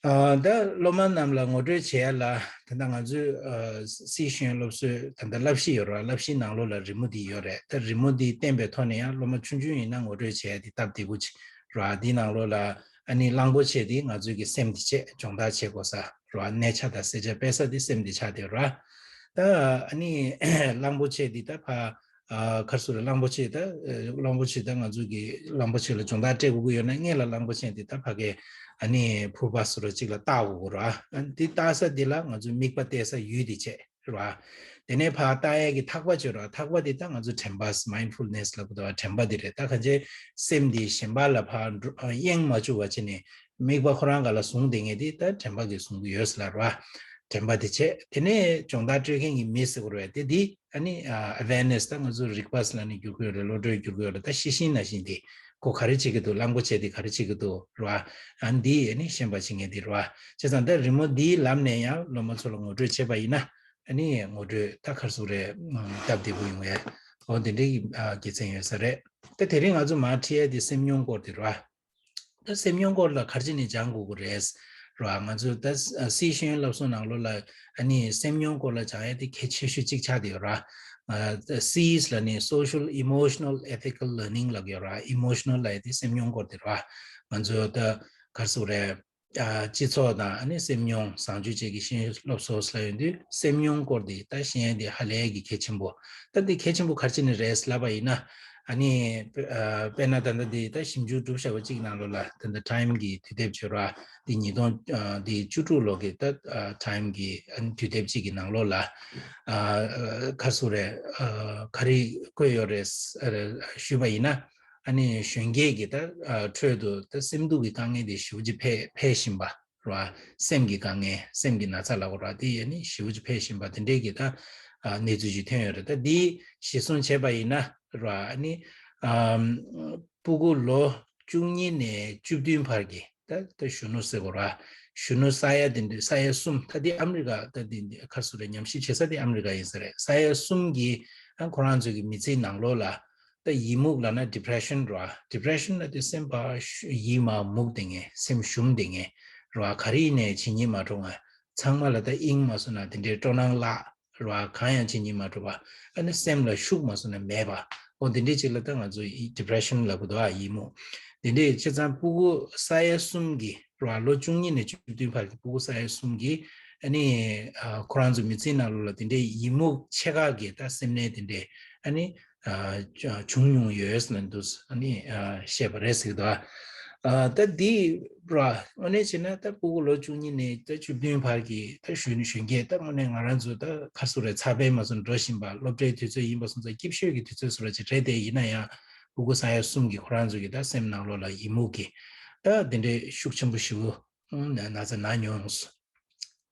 ཨ་ད་སློབ་མ་རྣམས་ལ་ངོ་སྤྲོད་བྱེད་ཡ་ལ་ད་ལྟ་ང་ཚོའི་ཨ་སི་ཤེས་ཡོན་སློབ་གསོའི་ད་ལྟ་བསླབ་གཞི་ཡོད་རེད་བ། བསླབ་གཞིའི་ནང་ལོགས་ལ་རི་མོ་འདི་ཡོད་རེད། ད་རི་མོ་འདི་བསྟན་པའི་ཐོག་ནས་ཡང་སློབ་མ་ཆུང་ཆུང་ཡིན་ན་ངོ་སྤྲོད་བྱེད་ཡ་འདི་སྟབས་བདེ་པོ་ཅིག་རེད་བ། འདིའི་ནང་ལོགས་ལ་ཨ་ནི་གླང་པོ་ཆེ་འདི་ང་ཚོའི་གི་སེམས་འདི་བྱས་སྦྱོང་བརྡར་བྱེད་དགོས་ས་རེད་བ། གནས་ཆ་དང་གསལ་ཆ་སྤེལ་ས་འདི་སེམས་འདི་ཆགས་བསྡད་རེད་བ། ད་ཨ་ནི་གླང་པོ་ཆེ་འདི་ད་ཕ་ཨ་ག་རེ་ཟེར་རེད། གླང་པོ་ཆེ་ད་ཨ་གླང་པོ་ཆེ་ད་ང་ཚོ་གི་གླང་པོ་ཆེ་ལ་སྦྱོང་བརྡར་སྤྲད་དགོས་ཀྱི་ཡོད་ན་སྔོན་ལ་གླང་པོ་ཆེ་འདི་ད་ཕ་གི་ཨ་ནི་ཕུར་པ་ཟེར་རོ་གཅིག་ལ་བཏགས་དགོས་ཀྱི་རེད་བ། ཨ་འདི་བཏགས་ས་འདི་ལ་ང་ཚོ་དམིགས་པ་གཏད་ས་ཡུལ་འདི་བྱས་རེད་བ། དེ་ནས་ཕར་བཏགས་ཡས་ཀྱི་ཐག་པ་གཅོད་རེད་བ། ཐག་པ་འདི་ད་ང་ཚོ་དྲན་པ་མའིན་ཌ་ཕུལ་ནེ་སི་ལབ་དགོས་འདུག་བ། དྲན་པ་འདི་རེད། ད་གང་ཅི་སེམས་འདི་གཞན་པ་ལ་ཕར་འགྲོ་ཨ་གཡེང་མ་བཅུག་པ་བྱས་ནས་དམིགས་པ་ཁོ་རང་སྒང་ལ་བཟུང་བསྡད་མཁན་འདི་ད་དྲན་པ་གིས་བཟུང་གི་ཡོད་ཟེར་ལབ་རེད་བ། དྲན་པ་དེ་བྱས། དེ་ནས་སྦྱོང་བརྡར་སྤྲོད་མཁན་གྱི་མི་ཟེར་དགོས་རེད་བ། དེ་འདི་ཨ་ནི་ཨ་ཨ་ཝེར་ནེ་སི་ད་ང་ཚོ་རིག་པ་ཟེར་ལབ་ནས་བསྒྱུར་གྱི་ཡོད་རེད། བློ་གྲོས་བསྒྱུར་གྱི་ཡོད་རེད། ད་ཤེས་བཞིན་ན་བཞིན་དེ་ཁོ་ག་རེ་བྱེད་ཀྱི་འདུག་གླང་པོ་ཆེ་དེ་ག་རེ་བྱེད་ཀྱི་འདུག་རེད་བ། ཨ་འདི་ཨ་ནི་ཤེས་པ་བྱེད་མཁན་དེ་རེད་བ། བྱས་ཙང་ད་རི་མོ་འདིའི་ལམ་ནས་ཡང་སློབ་མ་ཚོ་ལ་ངོ་སྤྲོད་བྱས་པ་ཡིན་ན་ཨ་ནི་ངོ་སྤྲོད་ད་ག་རེ་ཟེར་དགོས་རེད། ཨ་སྟབས་བདེ་པོ་ཡོང་ཡས། འོ་དེ་འདྲའི་གི་ཨ་དགེ་མཚན་ཡོད་ས་རེད། ད་དེ་རིང་ང་ཚོ་མར་ཁྲིད་ཡས་དེ་སེམས་མྱོང་སྐོར་དེ་རེད་བ། ད་སེམས་མྱོང་སྐོར་ལ་ག་རེ་བྱས་ནས་སྦྱང་དགོས་ཀྱི་རེད་རེད་བ། ང་ཚོ་ད་སི་ཤེས་ཡོན་སློབ་གསོ་ནང་ལོགས་ལ་ཨ་ནི་སེམས་མྱོང་སྐོར་ལ་སྦྱང་ཡས་དེ་གལ་ཆེ་ཤོས་གཅིག་ཆགས་བསྡད་ཡོད་རེད་བ། ཨ་ད་སི་ཨི་ཨེས་ལབ་ནས་Social Emotional Ethical Learning ལབ་ཀྱི་ཡོད་རེད་བ། ཨི་མོ་ཤི་ནལ་ལབ་ཡས་དེ་སེམས་མྱོང་སྐོར་དེ་རེད་བ། ང་ཚོ་ད་ག་རེ་ཟེར་དགོས་རེད། ཨ་སྤྱི་ཚོགས་དང་ཨ་ནི་སེམས་མྱོང་བཟང་སྤྱོད་བཅས་ཀྱི་ཤེས་ཡོན་སློབ་གསོ་ལབ་ཡོང་དུས་སེམས་མྱོང་སྐོར་དེ་ད་ཤེས་ཡས་དེ་ཧ་ལས་ཀྱི་གལ་ཆེན་པོ། ད་འདི་གལ་ཆེན་པོ་ག་རེ་བྱས་ནས་རེད་ལབ་པ་ཡིན་ན། ཨ་ནི་ཨ་དཔེར་ན་ད་ལྟ་འདི་ད་ཞིབ་འཇུག་གྲུབ་བཞག་པ་གཅིག་ནང་ལོགས་ལ་ད་ལྟ་ཊའིམ་གྱི་དུས་དེབ་བྱོས་ར། འདི་ཉིས་སྟོང་ཨ་འདི་བཅུ་དྲུག་ལོ་གི་ད་ཨ་ཊའིམ་གྱི་ཨ་ནི་དུས་དེབ་གཅིག་གི་ནང་ལོགས་ལ་ཨ་ཁ་སུ་རེ་ཨ་ག་རེ་བཀོད་ཡོད་རེད་ཨ་ཞུས་པ་ཡིན་ན། ཨ་ནི་གཞོན་སྐྱེས་ཀྱི་ད་ཨ་ཁྲོད་དུ་ད་སེམས་སྡུག་གི་དཀའ་ངལ་དེ་ཞེ་པོ་ཅིག་འཕེལ་འཕེལ་བཞིན་པ་ར། སེམས་ཀྱི་དཀའ་ངལ་སེམས་ཀྱི་ན་ཚ་ལབ་དགོས་ར། དེ་ཨ་ནི་ཞེ་པོ་ཅིག་འཕེལ་བཞིན་པ་དེ་འདྲས་ཀྱི་ད་ཨ་གནས་ཚུལ་ཅིག་ཐོན་ཡོད་རེད། ད་འདི་གཞིར་བཟུང་བྱས་པ་ཡིན་ན་ར། ཨ་ནི་ཨམ་སྤུ་གུ་ལོ་བཅུ་གཉིས་ནས་བཅུ་བདུན་བར་གྱི་ད་ད་གཞོན་ནུ་ཟེར་དགོས་ར། གཞོན་ནུ་ས་ཡ་དེ་འདྲ་ས་ཡ་གསུམ། ད་འདི་ཨ་མི་རི་ཀ་ད་འདི་འདི་ག་རེ་ཟེར་རེད། ཉམས་ཞིབ་བྱེད་ས་དེ་ཨ་མི་རི་ཀ་ཡིན་ས་རེད། ས་ཡ་གསུམ་གྱི་ཨ་ཁོ་རང་ཚོའི་གི་མི་ཚེའི་ནང་ལོགས་ལ་ད་ཡི་མུག་ལབ་ན་ཌི་པི་རེ་ཤན་ར། ཌི་པི་རེ་ཤན་ལབ་དུས་སེམས་པ་ཤུ་ཡིད་མ་མུག་བསྡད་མཁན། སེམས་ཞུམ་བསྡད་མཁན་ར། ག་རེ་ཡིན་ནའི་བྱེད་སྙིང་མ་འདོད་པ། ཚང་མ་ལ་ད་དབྱིངས་མ་སོང་ན་དེ་འདྲའི་སྤྲོ་སྣང་བརླག་ར། གང་ཡང་བྱེད་སྙིང་མ་འདོད་པ། ཨ་ནི་སེམས་ལ་ཤུགས་མ་སོང་ན་མེད་པ། འོ་དེ་འདྲའི་ཅིག་ལ་ད་ང་ཚོ་ཌི་པི་རེ་ཤན་ལབ་ཀྱི་འདུག་ཨ། ཡི་མུག་དེ་འདྲའི་བྱས་ཙང་སྤུ་གུ་ས་ཡ་གསུམ་གྱི་ར། ལོ་བཅུ་གཉིས་ནས་བཅུ་བདུན་བར་གྱི་སྤུ་གུ་ས་ཡ་གསུམ་གྱི་ཨ་ནི་ཨ་ཁོ་རང་ཚོ་མི་ཚེའི་ནང་ལོགས་ལ་དེ་འདྲའི་ཡི་མུག་ཆེ་ཁག་གི་ད་སེམས་ནད་དེ་འདྲའི་ཨ་ནི་ཨ་བྱུང་མྱོང་ཡོད་ཟེར་ནས་འདུག་ཨ་ནི་ཨ་བཤད་པ་རེད་ཟེར་གྱི་འདུག་ཨ་ད་འདི་ར་དངོས་གནས་བྱས་ན་ད་སྤུ་གུ་ལོ་བཅུ་གཉིས་ནས་ད་བཅུ་བདུན་བར་གྱི་ད་གཞོན་གཞོན་སྐྱེས་ད་དངོས་གནས་ང་རང་ཚོ་ད་ག་རེ་ཟེར་རེད། ཚགས་པར་མ་སོང་འགྲོ་བཞིན་པ་སློབ་གྲྭའི་དུས་ཚོད་ཡིན་པ་སོང་ཙང་སྐྱིད་ཤོས་ཀྱི་དུས་ཚོད་བཟོ་འདྲ་ཅིག་རེད་དེ། ཡིན་ན་ཡང་སྤུ་གུ་ས་ཡ་གསུམ་གྱི་ཁོ་རང་ཚོ་གི་ད་སེམས་ནང་ལོགས་ལ་ཡི་མུག་གི་ད་དེ་འདྲའི་ཤུགས་ཆེན་པོ་ཞེ་པོ་ན་ན་ཚ་ན་མྱོང་སོང་།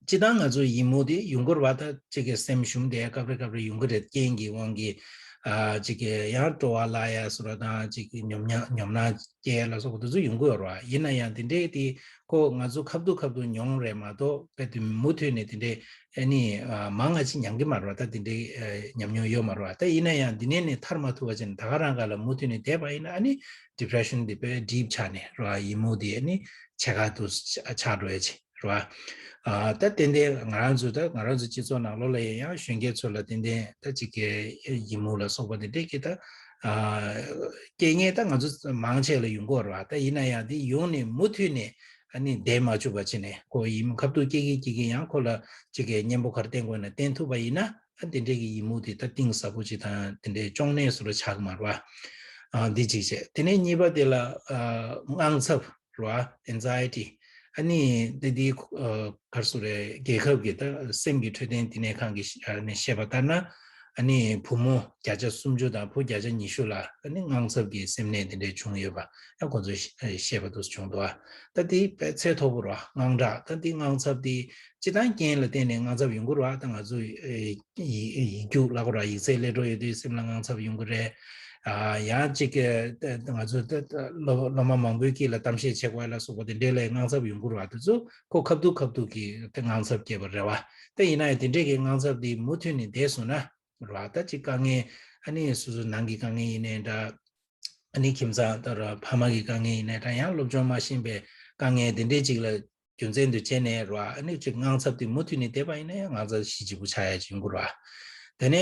སྤྱིར་བཏང་ང་ཚོ་ཡི་མུག་དེ་ཡོང་གི་རེད་བ། ད་ཅིག་གི་སེམས་ཞུམ་བསྡད་སྐབས་རེ་སྐབས་རེ་ཡོང་གི་རེད། རྐྱེན་གྱི་དབང་གིས་ཨ་ཅིག་གི་ཡང་སྤྲོ་བ་བརླག་ཡ་བཟོ་འདྲ་དང་ཅིག་གི་ཉོབ་ཉ་ཉོབ་སྣང་སྐྱེ་ལ་སོགས་པ་དེ་ཚོ་ཡོང་གི་ཡོད་རེད་བ། ཡིན་ན་ཡང་དེ་འདྲའི་དེ་ཁོ་ང་ཚོ་ཁ་ཐུག་ཁ་ཐུག་མྱོང་རེད་མ་གཏོགས་དཔེ་དེ་མུ་མཐུད་ནས་དེ་འདྲའི་ཨ་ནི་ཨ་མང་ང་ཅིག་མྱོང་གི་མ་རེད་བ། ད་དེ་འདྲའི་ཨ་ཉམས་མྱོང་ཡོད་མ་རེད་བ། ད་ཡིན་ན་ཡང་འདི་ནས་ནས་ཐར་མ་ཐུབ་པ་བྱས་ནས་ད་ག་རང་ག་ལ་མུ་མཐུད་ནས་བསྡད་པ་ཡིན་ན་ཨ་ནི་ཌི་པི་རེ་ཤན་དེ་དཔེ་ཌིབ་ཆགས་ནས་རེད་བ། ཡི་མུག་དེ་ཨ་ནི་ཆེ་ཁག་ཏུ་ཆགས་འགྲོ་ཡ་ཅིག་རེད་བ། ཨ་ད་ཏན་ཏན་ང་རང་ཚོ་ད་ང་རང་ཚོ་སྤྱི་ཚོགས་ནང་ལོགས་ལ་ཡིན་ཡང་གཞོན་སྐྱེས་ཚོ་ལ་ཏན་ཏན་ད་ཅིག་གི་ཡི་མུག་ལ་སོགས་པ་དེ་འདྲས་ཀྱི་ད་ ཨ་སྐྱེ་མཁན་ད་ང་ཚོ་མང་ཆེ་ལ་ཡོང་གི་ཡོད་རེད་བ། ད་ཡིན་ན་ཡང་དེ་ཡོང་ནས་མུ་མཐུད་ནས་ཨ་ནི་བསྡད་མ་བཅུག་པ་བྱས་ནས་ཁོ་ཡིན་ཁ་ཐུག་སྐྱེ་གི་སྐྱེ་གི་ཡང་ཁོ་ལ་ཅིག་གི་གཉེན་པོ་ག་རེ་བསྟེན་དགོས་ན་བསྟེན་ཐུབ་པ་ཡིན་ན། ཨ་དེ་འདྲས་ཀྱི་ཡི་མུག་དེ་ད་གཏིང་ཟབ་པོ་ཅིག་དང་དེ་འདྲས་གཅོང་ནད་བཟོ་འདྲ་ཆགས་ཀྱི་མ་རེད་བ། ཨ་འདི་གཅིག་བྱས། དེ་ནས་གཉིས་པ་དེ་ལ་ཨ་དངངས་འཚབ་རེད་བ། ཨེན་ཛའི་ཊི། ཨ་ནི་དེ་འདི་ཨ་ག་རེ་ཟེར་དགོས་རེད། རྒྱལ་ཁབ་ཀྱི་ད་སེམས་ཀྱི་འཕྲོད་བསྟེན་བསྟི་གནས་ཁང་གིས་ཨ་ནི་བཤད་པ་ལྟར་ན། ཨ་ནི་བུ་མོ་བརྒྱ་ཆ་སུམ་ཅུ་དང་བུ་བརྒྱ་ཆ་ཉི་ཤུ་ལ་ཨ་ནི་དངངས་འཚབ་ཀྱི་སེམས་ནད་དེ་འདྲས་བྱུང་ཡོད་པ་ཡང་ཁོང་ཚོས་བཤད་པ་འདུག་བྱུང་འདུག་ད་འདི་དཔེ་ཚད་མཐོ་པོ་རེད་བ། དངངས་སྐྲག་ད་འདི་དངངས་འཚབ་འདི་སྤྱིར་བཏང་རྐྱེན་ལ་བརྟེན་ནས་དངངས་འཚབ་ཡོང་གི་རེད་བ། ད་ང་ཚོ་ཡིག་ཡིག་རྒྱུགས་ལབ་དགོས་རེད་བ། ཡིག་ཚད་སླེབས་འགྲོ་ཡོད་དུས་སེམས་ལ་དངངས་འཚབ་ཡོང་གི་རེད། ཨ་ཡང་གཅིག་གི་ང་ཚོ་ད་ད་སློབ་སློབ་མ་མང་པོའི་དཀྱིལ་ལ་གཏམ་བཤད་བྱེད་དགོས་ལ་སོགས་པ་དེ་འདྲའི་ལ་དངངས་འཚབ་ཡོང་གི་རེད་བ། དེ་ཚོ་ཁོ་ཁ་ཐུག་ཁ་ཐུག་གི་དེ་དངངས་འཚབ་སྐྱེས་པ་རེད་བ། ད་ཡིན་ན་ཡང་དེ་འདྲའི་གི་དངངས་འཚབ་དེ་མུ་མཐུད་ནས་བསྡད་སོང་ན་རེད་བ། ད་གཅིག་དཀའ་ངལ་ཨ་ནི་སོ་སོ་ནང་གི་དཀའ་ངལ་ཡིན་ནའི་འདྲ། ཨ་ནི་ཁྱིམ་ཚང་ལྟར་ཕ་མ་གི་དཀའ་ངལ་ཡིན་ནའི་འདྲ། ཡང་སློབ་སྦྱོང་མ་ཤེས་པའི་དཀའ་ངལ་དེ་འདྲའི་ཅིག་ལ་རྒྱུ་མཚན་དུ་བྱས་ནས་རེད་བ། ཨ་ནི་ཅིག་དངངས་འཚབ་དེ་མུ་མཐུད་ནས་བསྡད་པ་ཡིན་ན་ཡང་དངངས་འཚབ་གཞི་གཅིག་པུ་ཆགས་ཡ་ཅིག་ཡོང་གི་རེད་བ། དེ་ནས་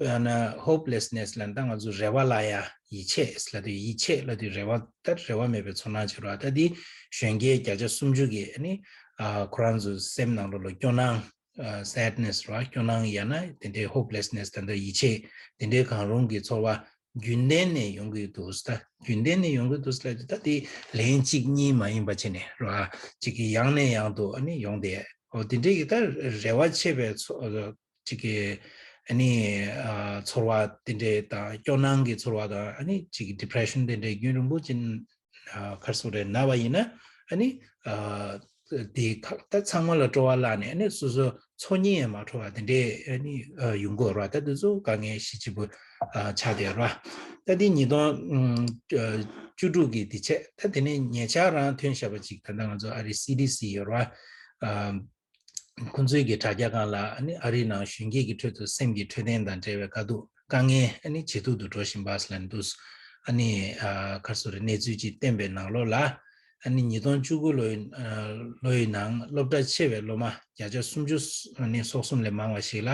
ཨ་ན་ཧོབ་ལེ་སི་ནེ་སི་ལབ་ན་ད་ང་ཚོ་རེ་བ་བརླག་ཡ། ཡིད་ཆད་ལབ་དུས་ཡིད་ཆད་ལབ་དུས་རེ་བ་ད་རེ་བ་མེད་པའི་ཚོར་སྣང་ཅིག་རེད་བ། ད་འདི་གཞོན་སྐྱེས་བརྒྱ་ཆ་སུམ་ཅུ་གིས་ཨ་ནི་ཨ་ཁོ་རང་ཚོའི་སེམས་ནང་ལོགས་ལ་སྐྱོ་སྣང་ཨ་སེད་ནེ་སི་རེད་བ། སྐྱོ་སྣང་ཡང་ན་དེ་འདྲའི་ཧོབ་ལེ་སི་ནེ་སི་ད་ལྟ་ཡིད་ཆད་དེ་འདྲའི་གང་རུང་གི་ཚོར་བ་རྒྱུན་ལྡན་ནས་ཡོང་གི་འདུག་ད་རྒྱུན་ལྡན་ནས་ཡོང་གི་འདུག་ལབ་དུས་ད་དེ་ལན་གཅིག་གཉིས་མ་ཡིན་པ་བྱས་ནས་རེད་བ། གཅིག་གིས་ཡང་ནས་ཡང་དུ་ཨ་ནི་ཡོང་དེ། འོ་དེ་འདྲའི་གི་ད་རེ་བ་ཆད་པའི་ཚོ་གཅིག་གི་ཨ་ནི་ཨ་ཚོར་བ་དེ་འདྲའི་དང་སྐྱོ་སྣང་གི་ཚོར་བ་དང་ཨ་ནི་གཅིག་གི་ཌི་པི་རེ་ཤན་དེ་འདྲའི་རྒྱུན་རིང་པོ་ཅིག་ཨ་ག་རེ་ཟེར་དགོས་རེད། ན་བ་ཡིན་ན་ཨ་ནི་ཨ་དེ་ཁ་ད་ཚང་མ་ལ་སྤྲོ་བ་བརླག་ནས་ཨ་ནི་སོ་སོ་འཚོ་སྙིང་ཡང་མ་འདོད་པ་དེ་འདྲའི་ཨ་ནི་ཨ་ཡོང་གི་ཡོད་རེད་བ། ད་དེ་ཚོ་དཀའ་ངལ་གཞི་གཅིག་པུ་ཨ་ཆགས་བསྡད་ཡོད་རེད་བ། ད་དེ་ཉིས་སྟོང་ཨ་བཅུ་དྲུག་གི་དེ་བྱས། ད་དེ་ནས་ཉེ་ཆར་རང་ཐོན་བཞག་པ་ཅིག་ད་ལྟ་ང་ཚོ་ཨ་རི་སི་ཌི་སི་ཡོད་རེད་བ། ཨ་ཁོང་ཚོའི་གི་དྲ་རྒྱ་སྒང་ལ་ཨ་ནི་ཨ་རིའི་ནང་གཞོན་སྐྱེས་ཀྱི་ཁྲོད་དུ་སེམས་ཀྱི་འཕྲོད་བསྟེན་དང་འབྲེལ་བའི་དཀའ་སྡུག་དཀའ་ངལ་ཨ་ནི་ཇེ་སྡུག་ཏུ་འགྲོ་བཞིན་པ་ལབ་འདུག་ཨ་ནི་ཨ་ག་རེ་ཟེར་དགོས་རེད། གནས་ཚུལ་ཅིག་བསྟན་པའི་ནང་ལོགས་ལ་ཨ་ནི་ཉིས་སྟོང་བཅུ་དགུ་ལོའི་ཨ་ལོའི་ནང་སློབ་གྲྭ་ཆེ་བའི་སློབ་མ་བརྒྱ་ཆ་སུམ་ཅུ་ཨ་ནི་སོ་གསུམ་ལས་མང་བ་ཞིག་ལ་